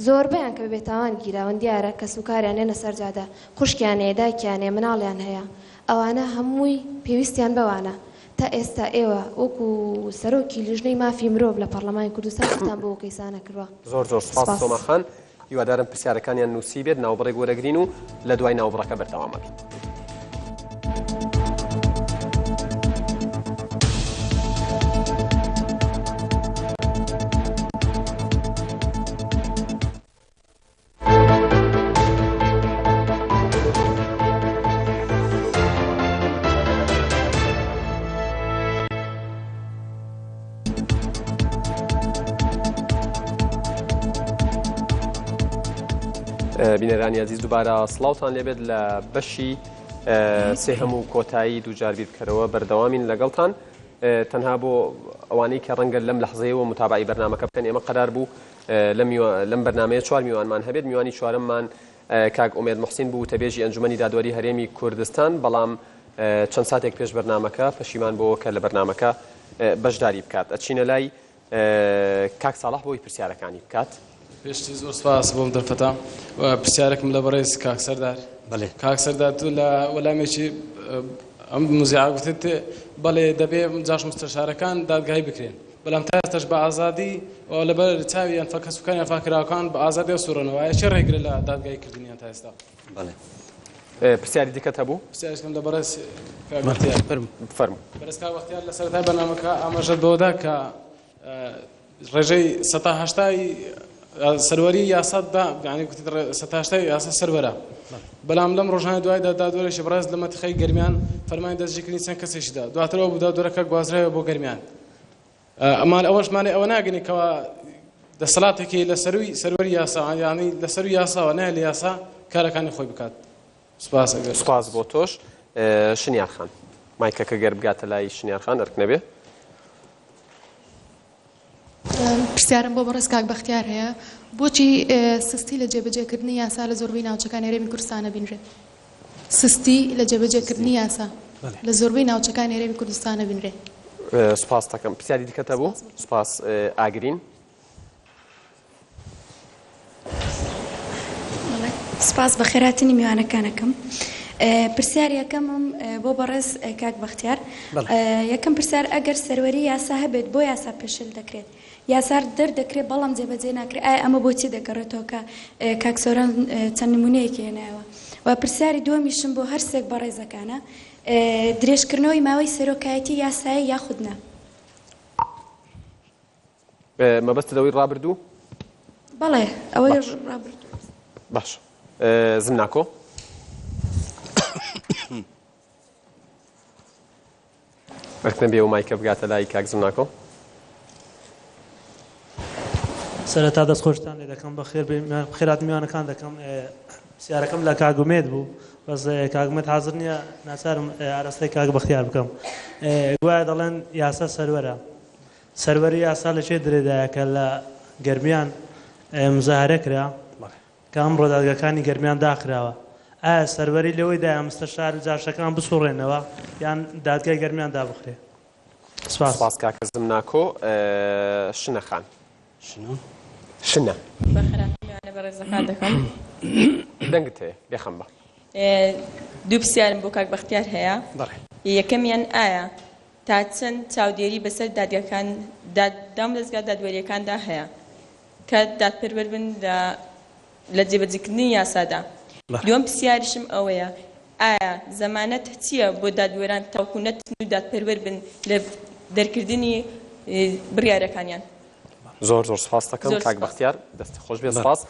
زۆربەیان کە بە بێتاوان گیراون دیارە کەسوکاریان یەنە سەر جادە خوشکیان هەیە دایکیان هەیە مناڵیان هەیە ئەوانە هەمووی پێویستیان بەوانە تا ئێستا ئێوە وەکو سەرۆکی لیژنەی مافی مرۆڤ لە پەڕلەمانی کوردستان چیتان بۆ ئەو کەیسانە کردوە؟ زۆر زۆر سوپاس سپاس. سۆما خان هیوادارم پرسیارەکانیان نووسیبێت، ناوبڕێک وەرەگرین و لە دوای ناوبڕەکە بەردەوام ئەبین. بینەرانی ئازیز دووبارە سڵاوتان لێبێت لە بەشی سێهەم و کۆتایی دووجار بیر بکەرەوە بەردەوامین لەگەڵتان تەنها بۆ ئەوانەی کە ڕەنگە لەم لەحزەیەوە متابعی بەرنامەکە بکەن ئێمە قەرار بوو لەم بەرنمەیە چوار میوانمان هەبێت میوانی چوارەممان کاک ئومێد موحسین بوو وتەبێژی ئەنجومەنی دادوەری هەرێمی کوردستان، بەڵام چەند ساتێک پێش بەرنامەکە پەشیمان بۆوە کە لە بەرنامەکە بەشداری بکات. ئەچینە لای کاک ساڵح بۆی پرسیارەکانی بکات. پێشتر زۆر سپاس بۆم دەرفەتە و پرسیارێکم لە بەڕێز کاک سەردار. بەڵێ. کاک سەردار تۆ لە وەلامێکی ئەم موزیعە گوتت بەڵێ دەبێ جاش مستەشارەکان دادگایی بکرێن. بەلام تا ئێستاش بە ئازادی و لەبەر چاوی ئەنفال کەسوکاری ئەنفالکراوەکان بە ئازادی ئەسوڕێنەوە، ئایا چی ڕێگرە لە دادگایی کردنیان تا ئێستا؟ بەڵێ. پرسیاری دیکەت هەبوو؟ پرسیارێکم لە بەڕێز کاک بەختیار. فەرموو. بەڕێز کاک بەختیار لە سەرەتای بەرنامەکە ئاماژەت بەوە دا کە ڕێژەی سەتا هەشتای سەروەری یاسا دا یانی گوتت سەتا هەشتای یاسا سەروەرە بەڵام لەم ڕۆژانە دوایدا دادوەرێکی بەڕێز لە مەتخەی گەرمیان فەرمانی دەستگیرکردنی چەند کەسێکی دا دواتر ئەو دادوەرەکە گوازرایەوە بۆ گەرمیان ئەمان ئەوەش مانای ئەوە ناگەنێ کەوا دەسەڵاتێکی لە سەروی سەروەری یاسا یانی لە سەروی یاساوە نایە لە یاسا کارەکانی خۆی بکات سپاس ئەگەر سپاس بۆ تۆش شنیار خان مایکەکە گەر بگاتە لای شنیار خان ئەرک نەبێ. پرسیارم بۆ بەڕێز کاک بەختیار هەیە، بۆچی سستی لە جێبەجێکردنی یاسا لە زۆربەی ناوچەکانی هەرێمی کوردستان ئەبینرێت؟ سستی لە جێبەجێکردنی یاسا لە زۆربەی ناوچەکانی هەرێمی کوردستان ئەبینرێت. سوپاست دەکەم. پرسیاری دیکەت هەبوو؟ سوپاس ئاگرین. سپاس بەخێراتنی میوانەکان ئەکەم. پرسیار یەکەمم بۆ بەڕێز کاک بەختیار یەکەم پرسیار ئەگەر سەروەری یاسا هەبێت بۆ یاسا پێشێل دەکرێت یاسا دەردەکرێت بەڵام جێبەجێ ناکرێت ئایا ئەمە بۆچی دەگەڕێتەوە کە کاک سۆران چەند نمونەیەکی هێنایەوە و پرسیاری دووەمیشم بۆ هەرسێک بەڕێزەکانە درێژکردنەوەی ماوەی سەرۆکایەتی یاسایی یاخود نا؟ مەبەستت ئەوەی ڕابردوو؟ بەڵێ ئەوەی ڕابردوو. باش زمناکۆ. ئەرک نەبێ و مایکە بگاتە لای کاک زمناکۆ. سەرەتا دەستخۆشتان لێ دەکەم بەخێر خێرات میوانەکان دەکەم پرسیارەکەم لە کاک ئومێد بوو بەس کاک ئومێد حازر نییە ناچارم ئاراستەی کاک بەختیار بکەم گوایە دەڵێن یاسا سەروەرە سەروەری یاسا لە کێ درێدایە کە لە گەرمیان مزاهرە کرا کە ئەمڕۆ دادگاکانی گەرمیان داخراوە ئایا سەروەری لەوەیدایە مستەشار و جاشەکان بسوڕێنەوە یان دادگای گەرمیان دابخرێ؟ سپاس. سپاس کاکە زمناکۆ. شنە خان. شنە؟ شنە. بەخێرهاتنی میوانە بەڕێزەکان دەکەم. دەنگت هەیە بێخەم بە. دوو پرسیارم بۆ کاک بەختیار هەیە. بەڵێ. یەکەمیان ئایا تا چەند چاودێری بەسەر دادگاکان دامودەزگا دادوەرییەکاندا هەیە کە دادپەروەر بن لە لە جێبەجێکردنی یاسادا؟ دووەم پرسیاریشم ئەوەیە ئایا زەمانەت چییە بۆ دادوەران تاوەکو نەتن و دادپەروەر بن لە دەرکردنی بڕیارەکانیان؟ زۆر زۆر سپاست دەکەم کاک بەختیار دەست خۆش بێ سپاس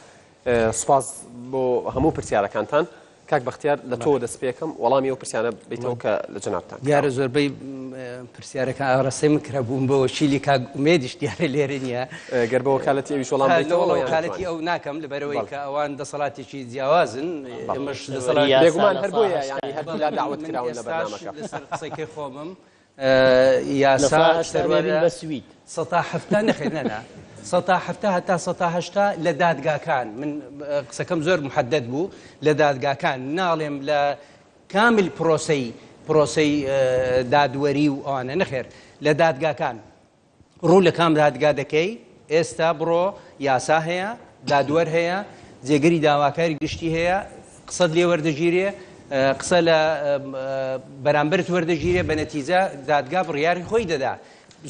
سپاس بۆ هەموو پرسیارەکانتان کاک بەختیار لە تۆوە دەست پێکەم وەڵامی ئەو پرسیانە بیتەوە کە لە جەنابتان دیارە زۆربەی پرسیارەکان ئاڕاستەی من کرابوون بۆ وەکیلی کاک ئومێدیش دیارە لێرە نییە گەر بە وەکالەتی ئەویش وەڵام بیتەوە وەکالەتی ئەو ناکەم لەبەرەوەی کە ئەوان دەسەڵاتێکی جیاوازن ئێمەش دەسەڵات بێگومان هەر بۆیە یانی هەردوولا داوەت کراون لە بەرنامەکە لەسەر قسەکەی خۆمم یاسا سەروەرە بە سوید. سەتا حەفتا نەخێر نا نا سەتا حەفتا هەتا سەتا هەشتا لە دادگاکان من قسەکەم زۆر محدد بوو لە دادگاکان ناڵێم لە کامل پرۆسەی پرۆسەی دادوەری و ئەوانە نەخێر لە دادگاکان ڕوو لە کام دادگا دەکەی ئێستا بڕۆ یاسا هەیە دادوەر هەیە جێگری داواکاری گشتی هەیە قسەت لێ وەردەگیرێ قسە لە بەرامبەرت وەردەگیرێ بە نەتیجە دادگا بڕیاری خۆی دەدا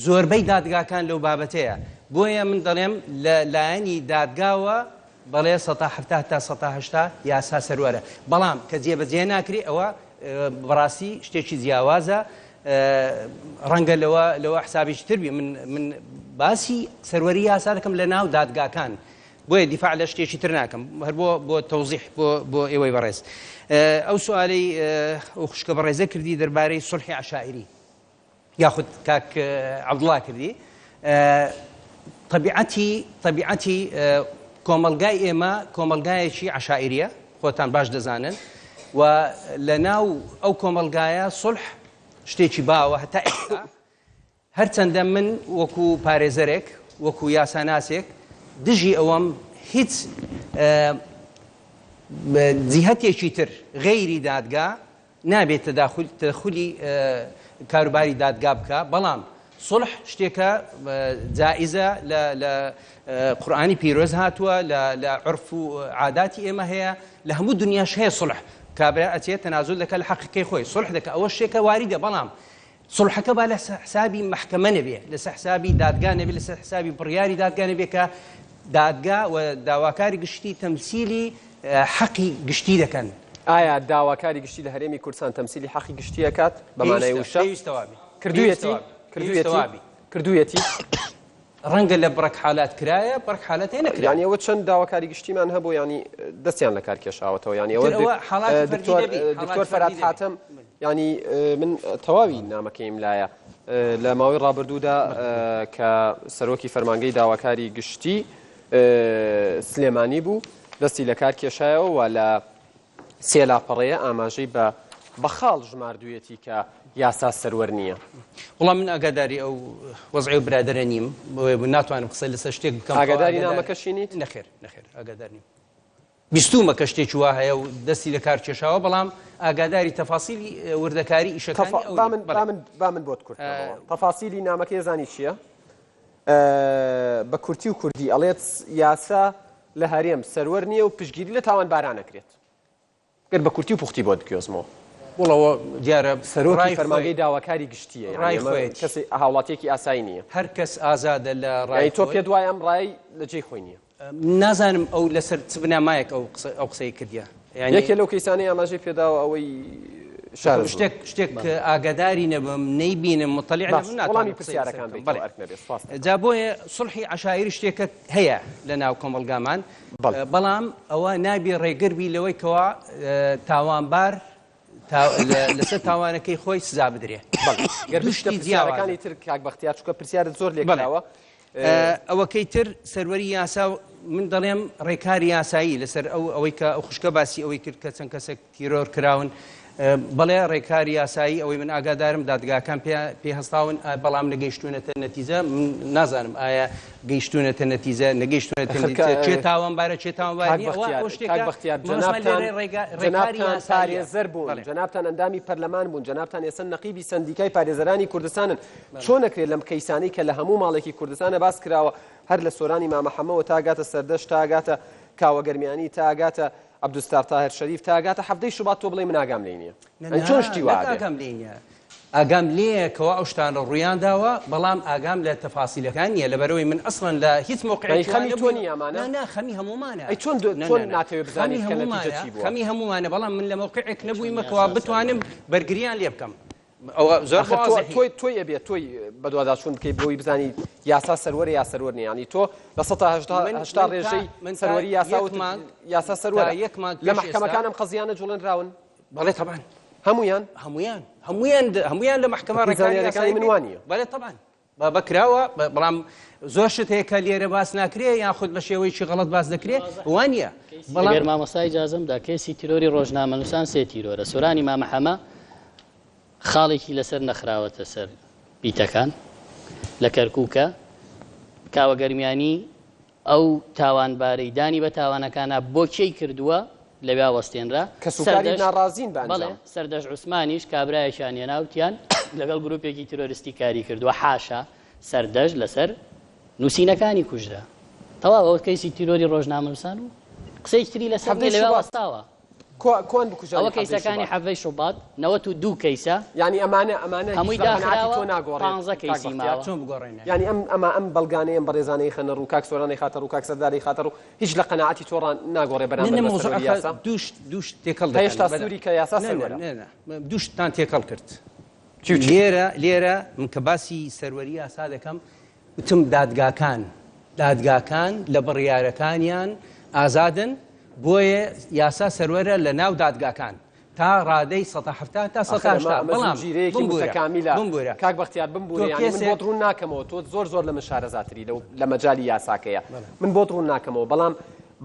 زۆربەی دادگاکان لەو بابەتەیە بۆیە من دەڵێم لە لایەنی دادگاوە بەڵێ سەتا حەفتا تا سەتا هەشتا یاسا سەروەرە بەڵام کە جێبەجێ ناکرێ ئەوە بەڕاستی شتێکی جیاوازە ڕەنگە لەوە لەوە حسابێکی تر بی من من باسی سەروەری یاسا دەکەم لە ناو دادگاکان بۆیە دیفاع لە شتێکی تر ناکەم هەر بۆ بۆ تەوزیح بۆ بۆ ئێوەی بەڕێز ئەو سوالەی ئەو خوشکە بەڕێزە کردی دەربارەی سوڵحی عەشائیری یاخود کاک عەبدوڵا کردی تەبیعەتی تەبیعەتی کۆمەڵگای ئێمە کۆمەڵگایەکی عەشائیریە خۆتان باش دەزانن و لە ناو ئەو کۆمەڵگایە سوڵح شتێکی باوە هەتا ئێستا هەرچەندە من وەکو پارێزەرێک وەکو یاساناسێک دژی ئەوەم هیچ جیهەتێکی تر غەیری دادگا نابێت تەداخول تەدەخولی کاروباری دادگا بکا بەڵام سوڵح شتێکە جائیزە لە لە قورئانی پیرۆز هاتووە لە لە عورف و عاداتی ئێمە هەیە لە هەموو دنیاش هەیە سوڵح کابرا ئەچێت تەنازول دەکات لە حەقەکەی خۆی سوڵح دەکات ئەوە شتێکە واریدە بەڵام سوڵحەکە با لەسەر حسابی مەحکەمە نەبێ، لەسەر حسابی دادگا نەبێ، لەسەر حسابی بڕیاری دادگا نەبێ کە دادگا و داواکاری گشتی تەمسیلی حەقی گشتی دەکەن. ئایا داواکاری گشتی لە هەرێمی کوردستان تەمسیلی حەقی گشتی ئەکات بە مانای وشە؟ پێویستە وابێ. کردوویەتی؟ کردوویەتی؟ کردوویەتی؟ ڕەنگە لە بڕەک حالات کرایە بڕەک حالات هەیە نەکرایە. یانی ئەوە چەند داواکاری گشتیمان هەبوو یانی دەستیان لە کار کێشاوەتەوە یانی ئەوە ئەوە حاڵاتی فەردی دکتۆر نەبی، حاڵاتی دکتۆر فەرهاد فەردی نەبی. حاتەم یانی من تەواوی نامەکەیم لایە لە ماوەی ڕابردوودا کە سەرۆکی فەرمانگەی داواکاری گشتی سلێمانی بوو دەستی لە کار کێشایەوە و لە سێ لاپەڕەیە ئاماژەی بە بە خاڵ ژماردوویەتی کە یاسا سەروەر نییە. وەڵا من ئاگاداری ئەو وەزعی ئەو برادەرە نیم بۆیە ناتوانم قسە لەسەر شتێک بکەم کە ئاگاداری نامەکەشی نیت؟ نەخێر نەخێر ئاگادار نیم. بیستوومە کە شتێکی وا هەیە و دەستی لە کار کێشاوە بەڵام ئاگاداری تەفاسیلی وردەکاری ئیشەکانی ئەو با نیم. من بەڵێ. با من با من بۆت کورت کەمەوە. تەفاسیلی نامەکەی ئەزانی چییە؟ بە کورتی و کوردی ئەڵێت یاسا لە هەرێم سەروەر نییە و پشتگیری لە تاوانباران ئەکرێت. گەر بە کورتی و پوختی بۆت بگوێزمەوە. وەڵا ئەوە دیارە سەرۆکی ڕای خۆی فەرمانگەی داواکاری گشتییە، یانی ڕای ئەمە خۆیەتی. کەسی هاوڵاتییەکی ئاسایی نییە. هەر کەس ئازادە لە ڕای یانی تۆ خۆی. پێت وایە ئەم ڕایەی لە جێی خۆی نییە؟ نازانم ئەو لەسەر چ بنەمایەک ئەو قسە ئەو قسەی کردیە. یانی یەکێ لەو کەیسانەی ئاماژەی پێداوە ئەوەی شارەزوور. شتێک شتێک ئاگاداری نەبم نەیبینم مطلع باش نەبم ناتوانم وەڵامی قسەی لەسەر پرسیارەکان بکەم. بەیتەوە بەڵێ. ئەرک نەبێ سوپاست دەکەم. جا بۆیە سوڵحی عەشایری شتێکە هەیە لە ناو کۆمەڵگامان بەڵێ. بەڵام ئەوە نابی ڕێگر بی لەوەی کەوا تاوانبار لەسەر تاوانەکەی خۆی سزا بدرێ. بەڵێ. گەر دوو بچیتە شتی جیاوازە. پرسیارەکانی تر کاک بەختیار چونکە پرسیارت زۆر لێ بەڵێ. کراوە. ئەوەکەی تر سەروەری یاسا و من دەڵێم ڕێکاری یاسایی لەسەر ئەو ئەوەی کە ئەو خوشکە باسی ئەوەی کرد کە چەند کەسێک تیرۆر کراون. بەڵێ ڕێکاری یاسایی ئەوەی من ئاگادارم دادگاکان پێ هەستاون بەڵام نەگەیشتوونەتە نەتیجە من نازانم ئایا گەیشتوونەتە نەتیجە نەگەیشتوونەتە نەتیجە کێ تاوانبارە کێ تاوانبار نییە ئەوە ئەو شتێکە بەختیار جەنابتان جەنابتان پارێزەر بوون جەنابتان ئەندامی پەرلەمان بوون جەنابتان ئێستا نەقیبی سەندیکای پارێزەرانی کوردستانن چۆن ئەکرێت لەم کەیسانەی کە لە هەموو ماڵێکی کوردستانە باس کراوە هەر لە سۆرانی مامە حەمەوە تا گاتە سەردەشت تا گاتە کاوە گەرمیانی تا گاتە عەبدولستار تاهر شەریف تا گاتە حەڤدەی شوبات تۆ بڵێی من ئاگام لێی نییە ئەی چۆن شتی وا ئەبێ؟ ئاگام لێی نییە ئاگام لێیە کەوا ئەو شتانە ڕوویان داوە بەڵام ئاگام لە تەفاسیلەکان نییە لەبەرئەوەی من ئەسڵەن لە هیچ مەوقعێکی ئەی خەمی تۆ نییە ئەمانە؟ نا نا خەمی هەموومانە ئەی چۆن چۆن ناتەوێ بزانیت کە نەتیجە چی بووە؟ خەمی هەموومانە بەڵام من لە مەوقعێک نەبوویمە کەوا بتوانم بەرگریان لێ بکەم ئەوە زۆر ئاخر تۆ تۆی تۆی ئەبێ تۆی بەدواداچوون بکەی بۆی بزانی یاسا سەروەرە یا سەروەر نییە یانی تۆ 80% ڕێژەی سەروەری یاسا وتت یاسا سەروەرە لە مەحکەمەکان ئەم قەزیانە جوڵێنراون؟ بەڵێ تەبعەن. هەموویان؟ هەموویان هەموویان هەموویان لە مەحکەمە بەپێی ڕێکاری زانیاریەکانی یاسایی من وا نییە. بەڵێ تەبعەن بە کراوە بەڵام زۆر شت هەیە کە لێرە باس ناکرێ یان خود بە شێوەیەکی غەڵەت باس دەکرێ وا نییە بەڵام ئەگەر مامۆستا ئیجازەم دا کەیسی تیرۆری ڕۆژنامەنووسان سێ تیرۆرە سۆرانی مامە حەمە خاڵێکی لەسەر نەخراوەتە سەر پیتەکان لە کەرکووکە کاوە گەرمیانی ئەو تاوانبارەی دانی بە تاوانەکانا بۆ کێی کردووە لەویا وەستێنرا. کەسوکاری ناڕازین بە ئەنجام. بەڵێ سەردەشت عوسمانیش کابرایەکیان هێنا وتیان لەگەڵ گروپێکی تیرۆرستی کاری کردووە حاشا سەردەشت لەسەر نووسینەکانی کوژرا. تەواو ئەوە کەیسی تیرۆری ڕۆژنامەنووسان و قسەیەکی تری لەسەر نییە لەویا وەستاوە. کوان بکوژانی ئەوە کەیسەکانی حەڤەی شوبات 92 کەیسە. یانی ئەمانە ئەمانە هەمووی داخراوە پانزە کەیسی ماوە. چۆن بگۆڕێنە؟ یانی ئەم ئەمە ئەم بەڵگانەی ئەم بەڕێزانەی خەنە ڕوو کاک سۆران ئەیخاتە ڕوو کاک سەردار ئەیخاتە ڕوو هیچ لە قەناعەتی تۆ ڕا ناگۆڕێ بەرامبەر بە سەروەری یاسا؟ دوو شت دوو شت تێکەڵ دەکەن. هێشتا سووری کە یاسا سەروەرە. نا نا دوو شتتان تێکەڵ کرد. لێرە لێرە من کە باسی سەروەری یاسا دەکەم وتم دادگاکان دادگاکان لە بڕیارەکانیان ئازادن بۆیە یاسا سەروەرە لە ناو دادگاکان تا ڕادەی سەتا حەفتا تا سەتا ئاخر ئەمە هەشتا ئەمە بەڵام زنجیرەیەکی بمبورە متەکامیلە بمبورە کاک بەختیار بمبورە تۆ یانی من کەسێک بۆت ڕوون ناکەمەوە تۆ زۆر زۆر لە من شارەزاتری لەو لە مەجالی یاساکەیە من بۆت ڕوون ناکەمەوە بەڵام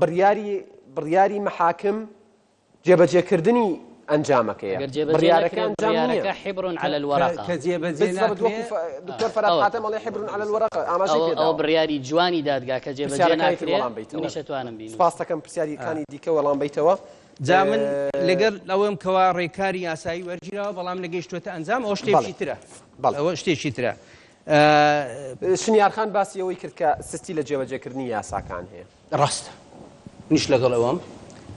بڕیاری بڕیاری محاکم جێبەجێکردنی ئەنجامەکەیە. ئەگەر جێبەجێ بڕیارەکە نەکرێت ئەنجام نییە. بڕیارەکە حبر علی الورقە. کە جێبەجێ بالضبط وەکو ناکرێ ف- دکتۆر فەرهاد ئەوە. حاتەم ئەڵێ حبر علی الورقە ئاماژەی ئەوە پێ ئەوە داوە. بڕیاری جوانی دادگا کە جێبەجێ پرسیارەکانی تر ناکرێ وەڵام بەیتەوە. منیش ئەتوانم بینووسم. سپاس دەکەم پرسیارەکانی دیکە وەڵام بەیتەوە. جا من لەگەڵ ئەوەم کەوا ڕێکاری یاسایی وەرگیراوە بەڵام نەگەیشتووەتە ئەنجام ئەوە شتێکی بەڵێ. ترە. بەڵێ. ئەوە شتێکی ترە. شنیار خان باسی ئەوەی کرد کە سستی لە جێبەجێکردنی یاساکان هەیە. ڕاستە منیش لەگەڵ ئەوەم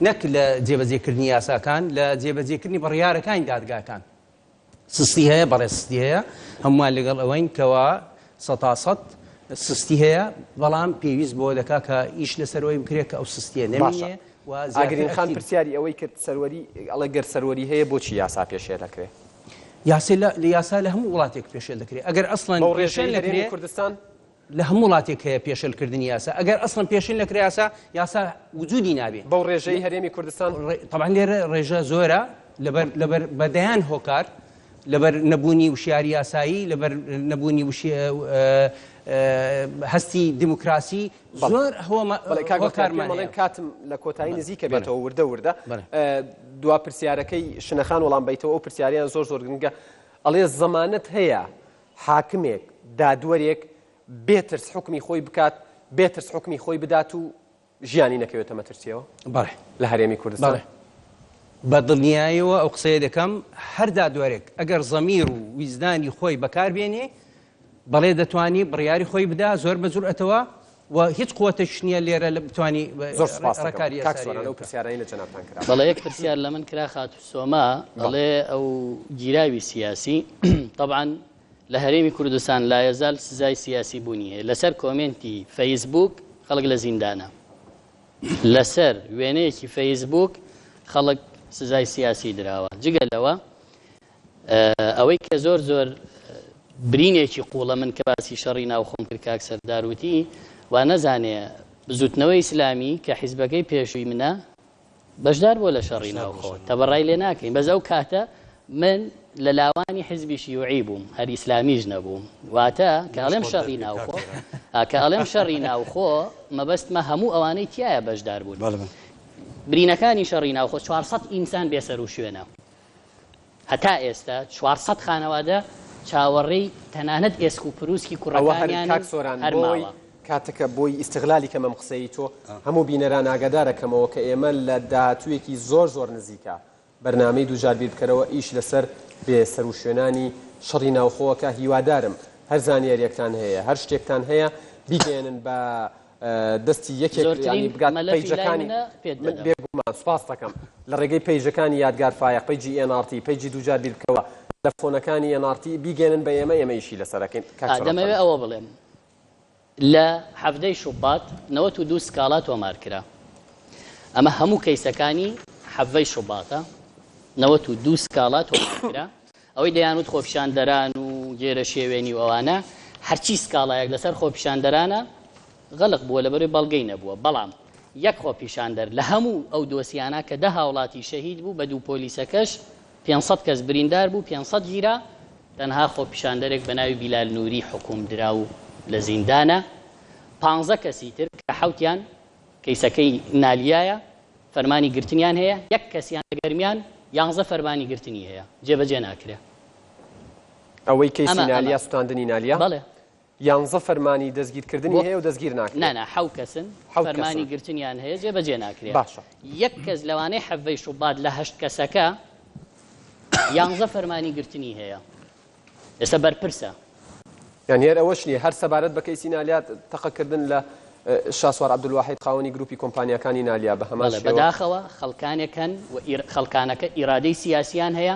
نەک لە جێبەجێکردنی یاساکان لە جێبەجێکردنی بڕیارەکانی دادگاکان سستی هەیە بەڵێ سستی هەیە هەمووان لەگەڵ ئەوەین کەوا سەتا سەد سستی هەیە بەڵام پێویست بۆ دەکا کە ئیش لەسەرەوەی بکرێت کە ئەو سستیە باشە نەمینێ و زیاتر ئاگرین خان ئەکتیڤ پرسیاری ئەوەی کرد سەروەری ئەڵێ گەر سەروەری هەیە بۆچی یاسا پێشێل ئەکرێ؟ یاسا لە یاسا لە هەموو وڵاتێک پێشێل دەکرێت ئەگەر ئەسڵەن بەو پێشێل ڕێژەی نەکرێ هەرێمی کوردستان؟ لە هەموو وڵاتێک هەیە پێشێل کردنی یاسا ئەگەر ئەسڵەن پێشێل نەکرێ یاسا یاسا وجودی نابێ. بەو ڕێژەی هەرێمی کوردستان؟ تەبعەن لێرە ڕێژە زۆرە لەبەر لەبەر بە دەیان هۆکار لەبەر نەبوونی وشیاری یاسایی لەبەر نەبوونی هەستی دیموکراسی زۆر هۆکارمان هەیە. کاتم لە کۆتایی نزیکە بێتەوە وردە وردە دوا پرسیارەکەی شنەخان وەڵام بەیتەوە ئەو پرسیاریان زۆر زۆر گرنگە ئەڵێ زەمانەت هەیە حاکمێک دادوەرێک بێ ترس حوکمی خۆی بکات بێ ترس حوکمی خۆی بدات و ژیانی نەکەوێتە مەترسیەوە؟ بەڵێ. لە هەرێمی کوردستان؟ بەڵێ. بە دڵنیایەوە ئەو قسەیە دەکەم، هەر دادوەرێک ئەگەر زەمیر و ویژدانی خۆی بەکار بێنێ، بەڵێ دەتوانی بڕیاری خۆی بدا زۆر بە جورئەتەوە و هیچ قوتێکیش نییە لێرە بتوانی زۆر سوپاس دەکەم ڕێکاری کاک یاسایی سۆران ئەو بکا. پرسیارانەی لە جەنابتان کرا. بەڵێ یەک پرسیار لە من کرا خاتوو سۆما ئەڵێ ئەو گیراوی سیاسی تەبعەن لە هەرێمی کوردستان لایەزال سزای سیاسی بوونی هەیە لەسەر کۆمێنتی فەیسبووک خەڵک لە زیندانە لەسەر وێنەیەکی فەیسبووک خەڵک سزای سیاسی دراوە جگە لەوە ئەوەی کە زۆر زۆر برینێکی قوڵە من کە باسی شەڕی ناوخۆم کرد کاک سەردار وتی وا نەزانێ بزوتنەوەی ئیسلامی کە حیزبەکەی پێشووی منە بەشدار بووە لە شەڕی ناوخۆ تەبەڕای لێ ناکەین بەس ئەو کاتە من لە لاوانی حزبی شیوعی بووم هەر ئیسلامیش نەبووم واتە کە ئەڵێم شەڕی ناوخۆ کە ئەڵێم شەڕی ناوخۆ مەبەستمە هەموو ئەوانەی تایە بەشدار بوون برینەکانی شەڕی ناوخۆ 400 ئینسان بێسەر و شوێنە. هەتا ئێستا 400 خانەوادە چاوەڕێی تەنانەت ئێسک و پروسکی ئەوە هەر کوڕەکانیانن کاک سۆران هەر بۆی ماوە. کاتەکە بۆی ئیستغلالی کەم ئەم قسەی تۆ هەموو بینەران ئاگادارە کەمەوە کە ئێمە لە داهاتوویەکی زۆر زۆر نزیکا بەرنامەی دووجار بیر بکەرەوە ئیش لەسەر بێ سەروشوێنانی شەڕی ناوخۆ ئەکا هیوادارم هەر زانیاریەکتان هەیە هەر شتێکتان هەیە بیگەیەنن بە دەستی یەکێک زۆرترین یانی بگات مەلەفی لای پەیجەکانی منە پێت من دەدەم. بێگومان سوپاست دەکەم لە ڕێگەی پەیجەکانی یادگار فایەق پەیجی ئێن ئاڕ تی پەیجی دووجار بیر بکەوە تەلەفۆنەکانی ئێن ئاڕ تی بیگەیەنن بە ئێمە ئێمە ئیشی لەسەر ئەکەین کاک ئا سۆران دەمەوێ فەرموو. ئەوە بڵێم لە حەڤدەی شوبات 92 سکاڵا تۆمار کرا ئەمە هەموو کەیسەکانی حەڤەی شوباتە 92 سکاڵا تۆمار کرا ئەوەی دەیانوت خۆپیشاندەران و گێرەشێوێنی و ئەوانە هەرچی سکاڵایەک لەسەر خۆپیشاندەرانە غەلق بووە لەبەرەوەی بەڵگەی نەبووە بەڵام یەک خۆپیشاندەر لە هەموو ئەو دۆسیانە کە دە هاوڵاتی شەهید بوو بە دوو پۆلیسەکەش 500 کەس بریندار بوو 500 گیرا تەنها خۆپیشاندەرێک بە ناوی بیلال نوری حوکم درا و لە زیندانە، پانزە کەسی تر کە حەوتیان کەیسەکەی نالیایە فەرمانی گرتنیان هەیە، یەک کەسیان لە گەرمیان یانزە فەرمانی گرتنی هەیە جێبەجێ ناکرێ. ئەوەی کەیسی ئەمە ئەمە نالیا سوتاندنی نالیا؟ بەڵێ. یانزە فەرمانی دەستگیرکردنی بۆ هەیە و دەستگیر ناکرێ. نا نا حەو کەسن حەوت فەرمانی کەسن. گرتنیان هەیە جێبەجێ ناکرێ. باشە. یەک کەس لەوانەی حەڤەی شوبات لە هەشت کەسەکە یانزە فەرمانی گرتنی هەیە ئێستا بەرپرسە. یانی هەر ئەوەش نییە، هەر سەبارەت بە کەیسی نالیا تەقەکردن لە شاسوار عەبدولواحید خاوەنی گروپی کۆمپانیاکانی نالیا بە هەمان بەڵێ شێوە. بەداخەوە خەڵکانێک هەن و خەڵکانەکە ئیرادەی سیاسیان هەیە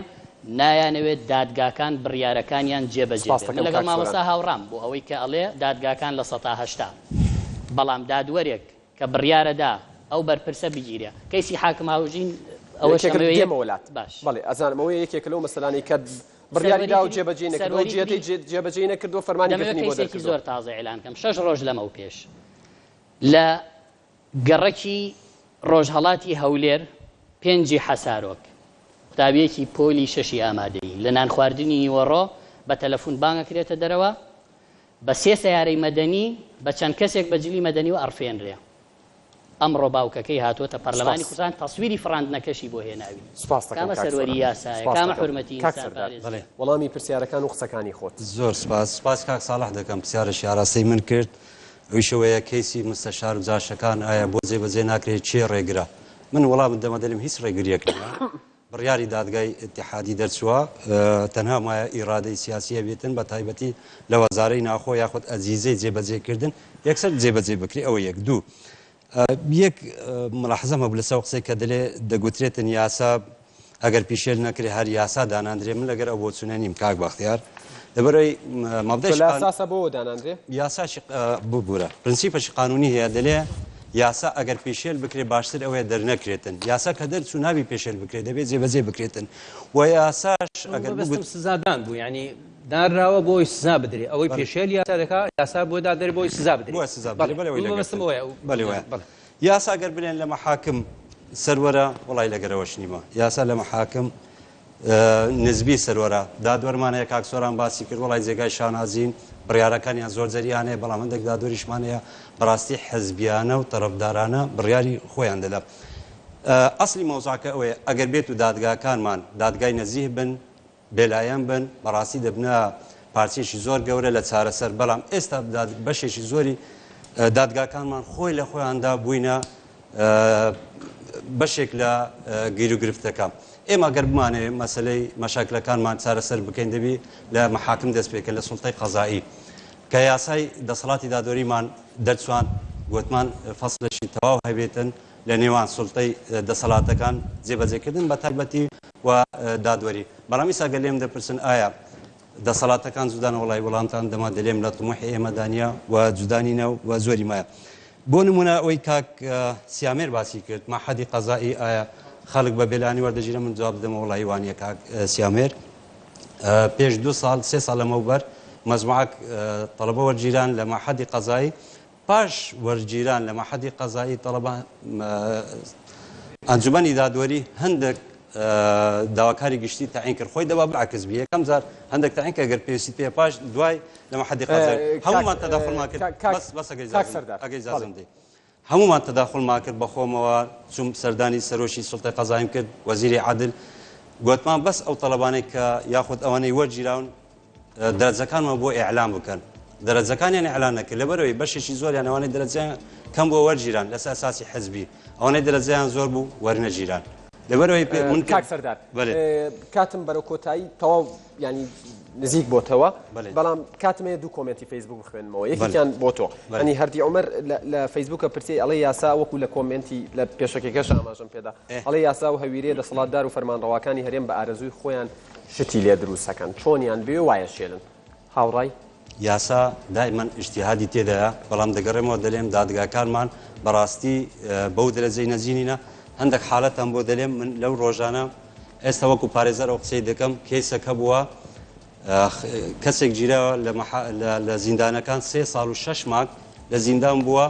نایانەوێت دادگاکان بڕیارەکانیان جێبەجێ سپاست بێت. من دەکەم لەگەڵ کاک مامۆستا سۆران. هاوڕام بۆ ئەوەی کە ئەڵێ دادگاکان 80% بەڵام دادوەرێک کە بڕیارە دا ئەو بەرپرسە بگیرێ. کەیسی حاکم هاوژین ئەوەش یەکێکە ئەمەوێ یەک دێمەوە لات. باش. بەڵێ ئەزانم ئەوەیە یەکێکە لەو مەسەلانەی کە بڕیاری سەروەری دا و تری جێبەجێی نەکردووە، ئەو سەروەری جێیەتەی تری جێبەجێی نەکردووە فەرمانی دەمەوێ گرتنی بۆ کەیسێکی دەرکردووە. زۆر تازە ئیعلان کەم شەش ڕۆژ لەمەو پێش لە گەڕەکی ڕۆژهەڵاتی هەولێر پێنجی حەسارۆک قوتابیەکی پۆلی شەشی ئامادەیی لە نانخواردنی نیوەڕۆ بە تەلەفون بانگ ئەکرێتە دەرەوە بە سێ سەیارەی مەدەنی بە چەند کەسێک بە جلی مەدەنیوە ئەڕفێنرێ. ئەمڕۆ باوکەکەی هاتووەتە پەرلەمانی سپاس. کوردستان تەسویری فڕاندنەکەشی بۆ هێناوین. سپاس دەکەم کامە کاک سەروەری سۆران. یاسایە؟ سپاس کامە دەکەم حورمەتی کاک ئینسان سەردار. پارێزیە؟ بەڵێ. وەڵامی پرسیارەکان و قسەکانی خۆت. زۆر سپاس. سپاس کاک ساڵح دەکەم پرسیارەشی ئاراستەی من کرد ئەویش ئەوەیە کەیسی مستەشار و جاشەکان ئایا بۆ جێبەجێ ناکرێت کێ ڕێگرە؟ من وەڵامت دەمە دەلێم هیچ ڕێگریەک نییە. بڕیاری دادگای ئیتیحادی دەرچووە، تەنها مایە ئیرادەی سیاسی هەبێتن بە تایبەتی لە وەزارەی ناوخۆ یاخود ئەجیزەی جێبەجێکردن یەکسەر جێبەجێ بکرێ ئەوە یەک دوو یەک ملاحزەم هەبوو لەسەر قسەی کە دەلێ دەگوترێتن یاسا ئەگەر پیشێل نەکرێ هەر یاسا داناندرێ من لەگەر ئەو بۆچوونە نیم کاک بەختیار لەبەرەوەی مەبدەش لە ئەساسا بۆ داناندرێ یاساشی ببورە پرنسیپەشی قانونی هەیە دەلێ یاسا ئەگەر پێشێل بکرێ باشتر ئەوەیە دەرنەکرێتن یاسا کە دەرچوو نابی پێشێل بکرێت دەبێت جێبەجێ بکرێتن و یاساش ئەگەر مەبەستم سزادان بوو یعنی دانراوە بۆی سزا بدرێ ئەوەی پێشێل یاسا دەکا یاسا بۆ دادەرێ بۆی سزا بدرێ بۆ سزا بدرێ بەڵێ ئەوەی لەگەڵ مەبەستم ئەوەیە بەڵێ وایە یاسا گەر بلێن لە مەحاکم سەروەرە وەڵای لەگەرەوەش نیمە یاسا لە مەحاکم نزبی سەروەرە. دادوەرمان هەیە کاک سۆران باسی کرد وەڵای جێگای شانازین بڕیارەکانیان زۆر جەریان هەیە بەڵام هەندێک دادوەریشمان هەیە بەڕاستی حزبیانە و تەرەفدارانە بڕیاری خۆیان دەدا ئەسلی مەوزوعەکە ئەوەیە ئەگەر بێت و دادگاکانمان دادگای نەزیه بن بێلایەن بن بەڕاستی دەبنە پارچەیەکی زۆر گەورە لە چارەسەر بەڵام ئێستا بەشێکی زۆری دادگاکانمان خۆی لە خۆیاندا بووینە بەشێک لە گیروگرفتەکە. ئێمە گەر بمانەوێ مەسەلەی مەشاکلەکانمان چارەسەر بکەین دەبی لە مەحاکم دەست پێ کەین لە سوڵتەی قەزایی کە یاسای دەسەڵاتی دادوەریمان دەرچواند گۆتمان فەسڵێکی تەواو هەبێتن لە نێوان سوڵتەی دەسەڵاتەکان جێبەجێکردن بە تایبەتی و دادوەری بەڵام ئیسا گەر لێم دەپرسن ئایا دەسەڵاتەکان جودان وەڵای وەڵامتان دەما دەلێم لە تموحی ئێمەدا نیە و جودا نینە و زۆری مایە بۆ نمونە ئەوەی کاک سیامێر باسی کرد مەحەدی قەزایی ئایا خەڵک بە بێلانی وەردەگیرە من جواب بدەمەوە وەڵایی وانیە کاک سیامێر پێش دو ساڵ سێ ساڵ لەمەوبەر مەجموعەک تەڵەبە وەرگیران لە مەحەدی قەزایی پاش وەرگیران لە مەحەدی قەزایی تەڵەبە ئەنجومەنی دادوەری هەندێک داواکاری گشتی تەعین کرد خۆی دەبا بالعکس بی یەکەم جار هەندێک تەعین کە گەر پێویستی پێ پاش دوای لە مەحەدی قەزایی هەموومان تەداخلمان کرد بەس بەس ئەگەر ئیجازەم ئەگەر ئیجازەم دەی هەموومان تەداخلمان کرد بەخۆمەوە چووم سەردانی سەرۆکی سوڵتەی قەزاییم کرد وەزیری عەدل. گۆتمان بەس ئەو تەڵەبانەی کە یاخود ئەوانەی وەرگیراون دەرەجەکانمان بۆ ئیعلان بکەن دەرەجەکانیان ئیعلان نەکرد لەبەرەوەی بەشێکی زۆریان ئەوانەی دەرەجەیان کەم بووە وەرگیران لەسەر ئەساسی حزبی ئەوانەی دەرەجەیان زۆر بوو وەرنەگیران لەبەرەوەی پێ من کاک سەردار بەلێ. کاتم بەرەو کۆتایی تەواو ینی نزیک بۆتەوە بەڵام کاتم هەیە دوو کۆمێنتی فەیسبوک بخوێنمەوە یەکێکیان بۆ تۆ ئەنی هەردی عومەر لە فەیسبوکە پرسی ئەڵێ یاسا وەکو لە کۆمێنتی لە پێشەکەکەش ئاماژەم پێدا ئەڵێ یاسا و هەویرەیە دەسەڵاتدار و فەرمانڕەواکانی هەرێم بە ئارەزووی خۆیان شتی لێ دروستەکەن چۆنیان بوێ وایە شێلن هاوڕای؟ یاسا دائیمەن ئیجتیهادی تێدایە، بەڵام دەگەڕێمەوە دەلێم دادگاکانمان بەڕاستی بەو دەرەجەی نەزینینە، هەندەک حالەتان بۆ دەلێم من لەو ڕۆژانە ئێستا وەکو پارێزەر ئەو قسەی دەکەم کەیسەک هەبووە کەسێک گیراوە لە زیندانەکان سێ ساڵ و شەش مانگ لە زیندان بووە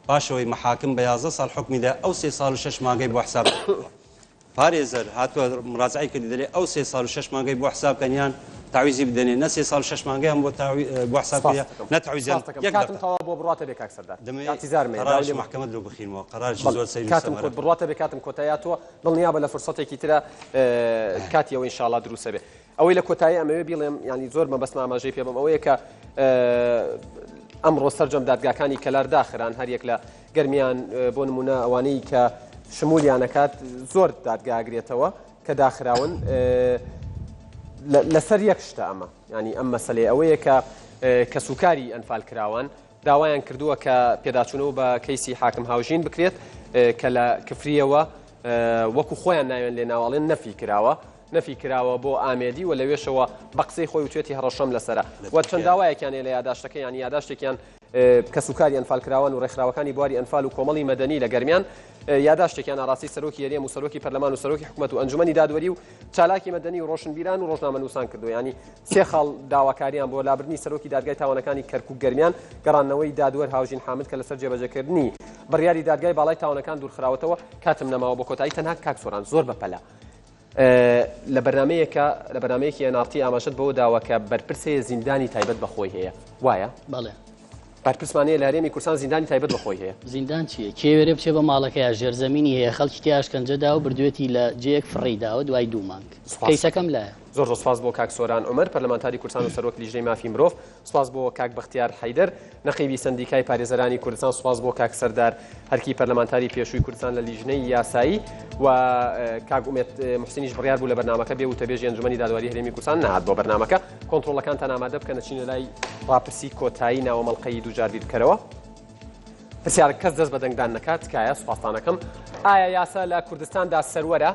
پاشەوەی محاکم بە 11 ساڵ حکمی دا ئەو سێ ساڵ و شەش مانگەی بۆ حساب پارێزەر هاتووە مراجعەی کردی دەلێ ئەو سێ ساڵ و شەش مانگەی بۆ حساب کەن یان تەعویزی بدەنێ نە سێ ساڵ و شەش مانگەیان بۆ بۆ حساب سپاس کردیە دەکەم نە تەعویزیان سپاس دەکەم یەک کاتم دەقە تەواو بووە بڕواتە بێ کاک سەردار دەمەوێ ئیعتیزارم هەیە داوای قەرارێکی لێ بکە مەحکەمەت لۆ بخینمەوە قەرارێکی بەڵێ زۆر سەیر و کاتم سەمەرە کۆت بڕواتە بێ کاتم کۆتایی هاتووە دڵنیابە لە فرسەتێکی ترا کاتی ئەوە ئینشاڵا دروستە بێ ئەوەی لە کۆتایی ئەمەوێ بیڵێم یانی زۆر مەبەستمە ئاماژەی پێ بەم ئەوەیە کە ئەمڕۆ سەرجەم دادگاکانی کەلار داخران هەریەک لە گەرمیان بۆ نمونە ئەوانەی کە شمولیان ئەکات زۆر دادگا ئەگرێتەوە کە داخراون لەسەر یەک شتە ئەمە ینی ئەم مەسلەی ئەوەیە کە کەسوکاری ئەنفال کراوان داوایان کردووە کە پێداچوونەوە بە کەیسی حاکم هاوژین بکرێت کە لە کفریەوە وەکو خۆیان ناوێن لێ ناواڵێن نەفی کراوە نەفی کراوە بۆ ئامێدی و لەوێشەوە بە قسەی خۆی وتێتی هەڕەشەم لەسرە و چەند داوایەکیان لە یاداشتەکە یان یاداشتێکیان کەسوکاری ئەنفالکراوان و ڕێکخراوەکانی بواری ئەنفال و کۆمەڵی مەدەنی لە گەرمیان یاداشتێکیان ئاڕاستەی سەرۆکی هەرێم و سەرۆکی پەرلەمان و سەرۆکی حکومەت و ئەنجومەنی دادوەری و چالاکی مەدەنی و ڕۆشنبیران و ڕۆژنامەنووسان کردو ینی سێ خاڵ داواکاریان بۆ لابردنی سەرۆکی دادگای تاوانەکانی کەرکوک گەرمیان گەڕاندنەوەی دادوەر هاوژین حامد کە لەسەر جێبەجێکردنی بڕیاری دادگای باڵای تاوانەکان دوورخراوەتەوە کاتم نەماوە بۆ کۆتایی تەنها کاک سۆران زۆر بەپەلە لە بەرنامەیەکە لە بەرنامەیەکی NRT ئاماژەت بەوە داوە کە بەرپرس هەیە زیندانی تایبەت بە خۆی هەیە وایە؟ بەڵێ. بەرپرسمان هەیە لە هەرێمی کوردستان زیندانی تایبەت بە خۆی هەیە. زیندان چییە؟ کێ وێرێ بچێ بە ماڵەکەیا ژێرزەمینی هەیە خەڵکی تیا ئەشکەنجە داوە بردوێتی لە جێیەک فڕێی داوە دوای دوو مانگ. سوپاس. کەیسەکەم لایە. زۆر زۆر سوپاس بۆ کاک سۆران عومەر پەرلەمانتاری کوردستان و سەرۆک لیژنەی مافی مرۆڤ سوپاس بۆ کاک بەختیار حەیدەر، نەقیبی سەندیکای پارێزەرانی کوردستان، سوپاس بۆ کاک سەردار هەرکی پەرلەمانتاری پێشووی کوردستان لە لیژنەی یاسایی و کاک ئومێد موحسینیش بڕیار بوو لە بەرنامەکە بێ وتەبێژی ئەنجومەنی دادوەری هەرێمی کوردستان نەهات بۆ بەرنامەکە. کۆنتڕۆڵەکانتان ئامادە بکەن ئەچینە لای ڕاپرسی کۆتایی ناوەمەڵقەی دووجار بیر بکەرەوە. پرسیار کەس دەست بە دەنگدان نەکات تکایە سوپاستان ئەکەم. ئایا یاسا لە کوردستاندا سەروەرە؟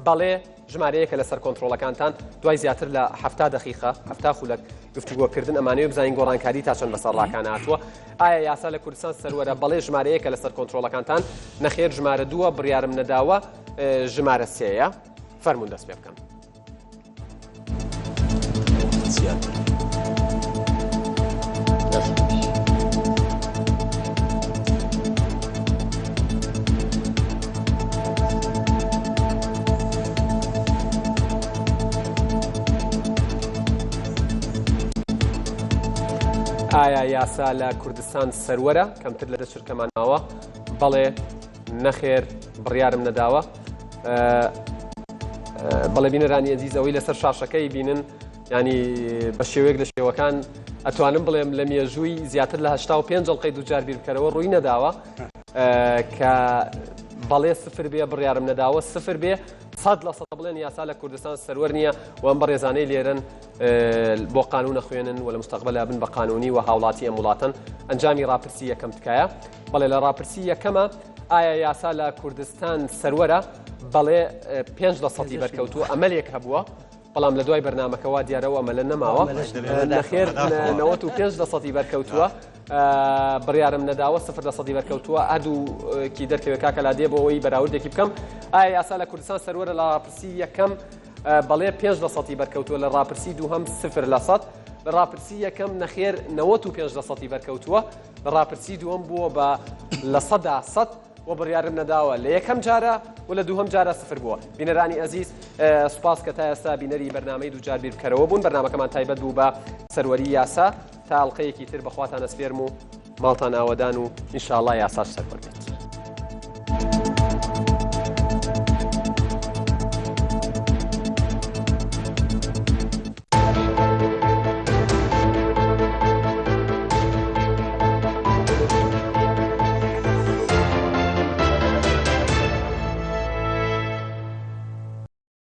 بەڵێ. ژمارەیەکە لەسەر کۆنترۆڵەکانتان، دوای زیاتر لە 70 دەقیقە، 70 خولەک گفتوگۆکردن ئەمانەوێ بزانین گۆڕانکاری تا چەند بەسەر ڕاکان هاتووە. ئایا یاسا لە کوردستان سەروەرە؟ بەڵێ ژمارەیەکە لەسەر کۆنترۆڵەکانتان، نەخێر ژمارە دووە، بڕیارم نەداوە، ژمارە سێیە. فەرموون دەست پێ بکەن. زیاتر. ئایا یاسا لە کوردستان سەروەرە؟ کەمتر لە دە چرکەمان ماوە. بەڵێ، نەخێر، بڕیارم نەداوە. بەڵێ بینەرانی ئەزیز ئەوەی لەسەر شاشەکەی بینن ینی بە شێوەیەک لە شێوەکان ئەتوانم بڵێم لە مێژووی زیاتر لە 85 ئەڵقەی دووجار بیر بکەرەوە ڕووی نەداوە کە بەڵێ سفر بێ بڕیارم نەداوە سفر بێ سەد لە سەد بڵێن یاسا لە کوردستان سەروەر نییە و ئەم بەڕێزانەی لێرن بۆ قانون خوێنن و لە مستەقبەلا بن بە قانونی و هاوڵاتی ئەم وڵاتن ئەنجامی ڕاپرسی یەکەم تکایە بەڵێ لە ڕاپرسی یەکەمە ئایا یاسا لە کوردستان سەروەرە؟ بەڵێ پێنج لە سەدی بەرکەوتووە ئەمەلێک هەبووە بەڵام لە دوای بەرنامەکە وا دیارە و ئەمەلە نەماوە نەخێر 95 لە سەدی بەرکەوتووە بڕیارم نەداوە سفر لە سەدی بەرکەوتووە هەردوو کی دەرکەوێت کاکە لادێ بۆ ئەوەی بەراوردێکی بکەم ئایا یاسا لە کوردستان سەروەرە لە ڕاپرسی یەکەم بەڵێ پێنج لە سەدی بەرکەوتووە لە ڕاپرسی دووهەم سفر لە سەد لە ڕاپرسی یەکەم نەخێر 95 لە سەدی بەرکەوتووە لە ڕاپرسی دووەم بووە بە 100% و بڕیارم نەداوە لە یەکەم جارە و لە دووهەم جارە سفر بووە. بینەرانی ئەزیز سوپاس کە تا ئێستا بینەری بەرنامەی دووجار بیر بکەرەوە بوون. بەرنامەکەمان تایبەت بوو بە سەروەری یاسا. تا ئەڵقەیەکی تر بەخواتان ئەسپێرم و ماڵتان ئاوەدان و ئینشاڵڵا یاساش سەروەر بێت.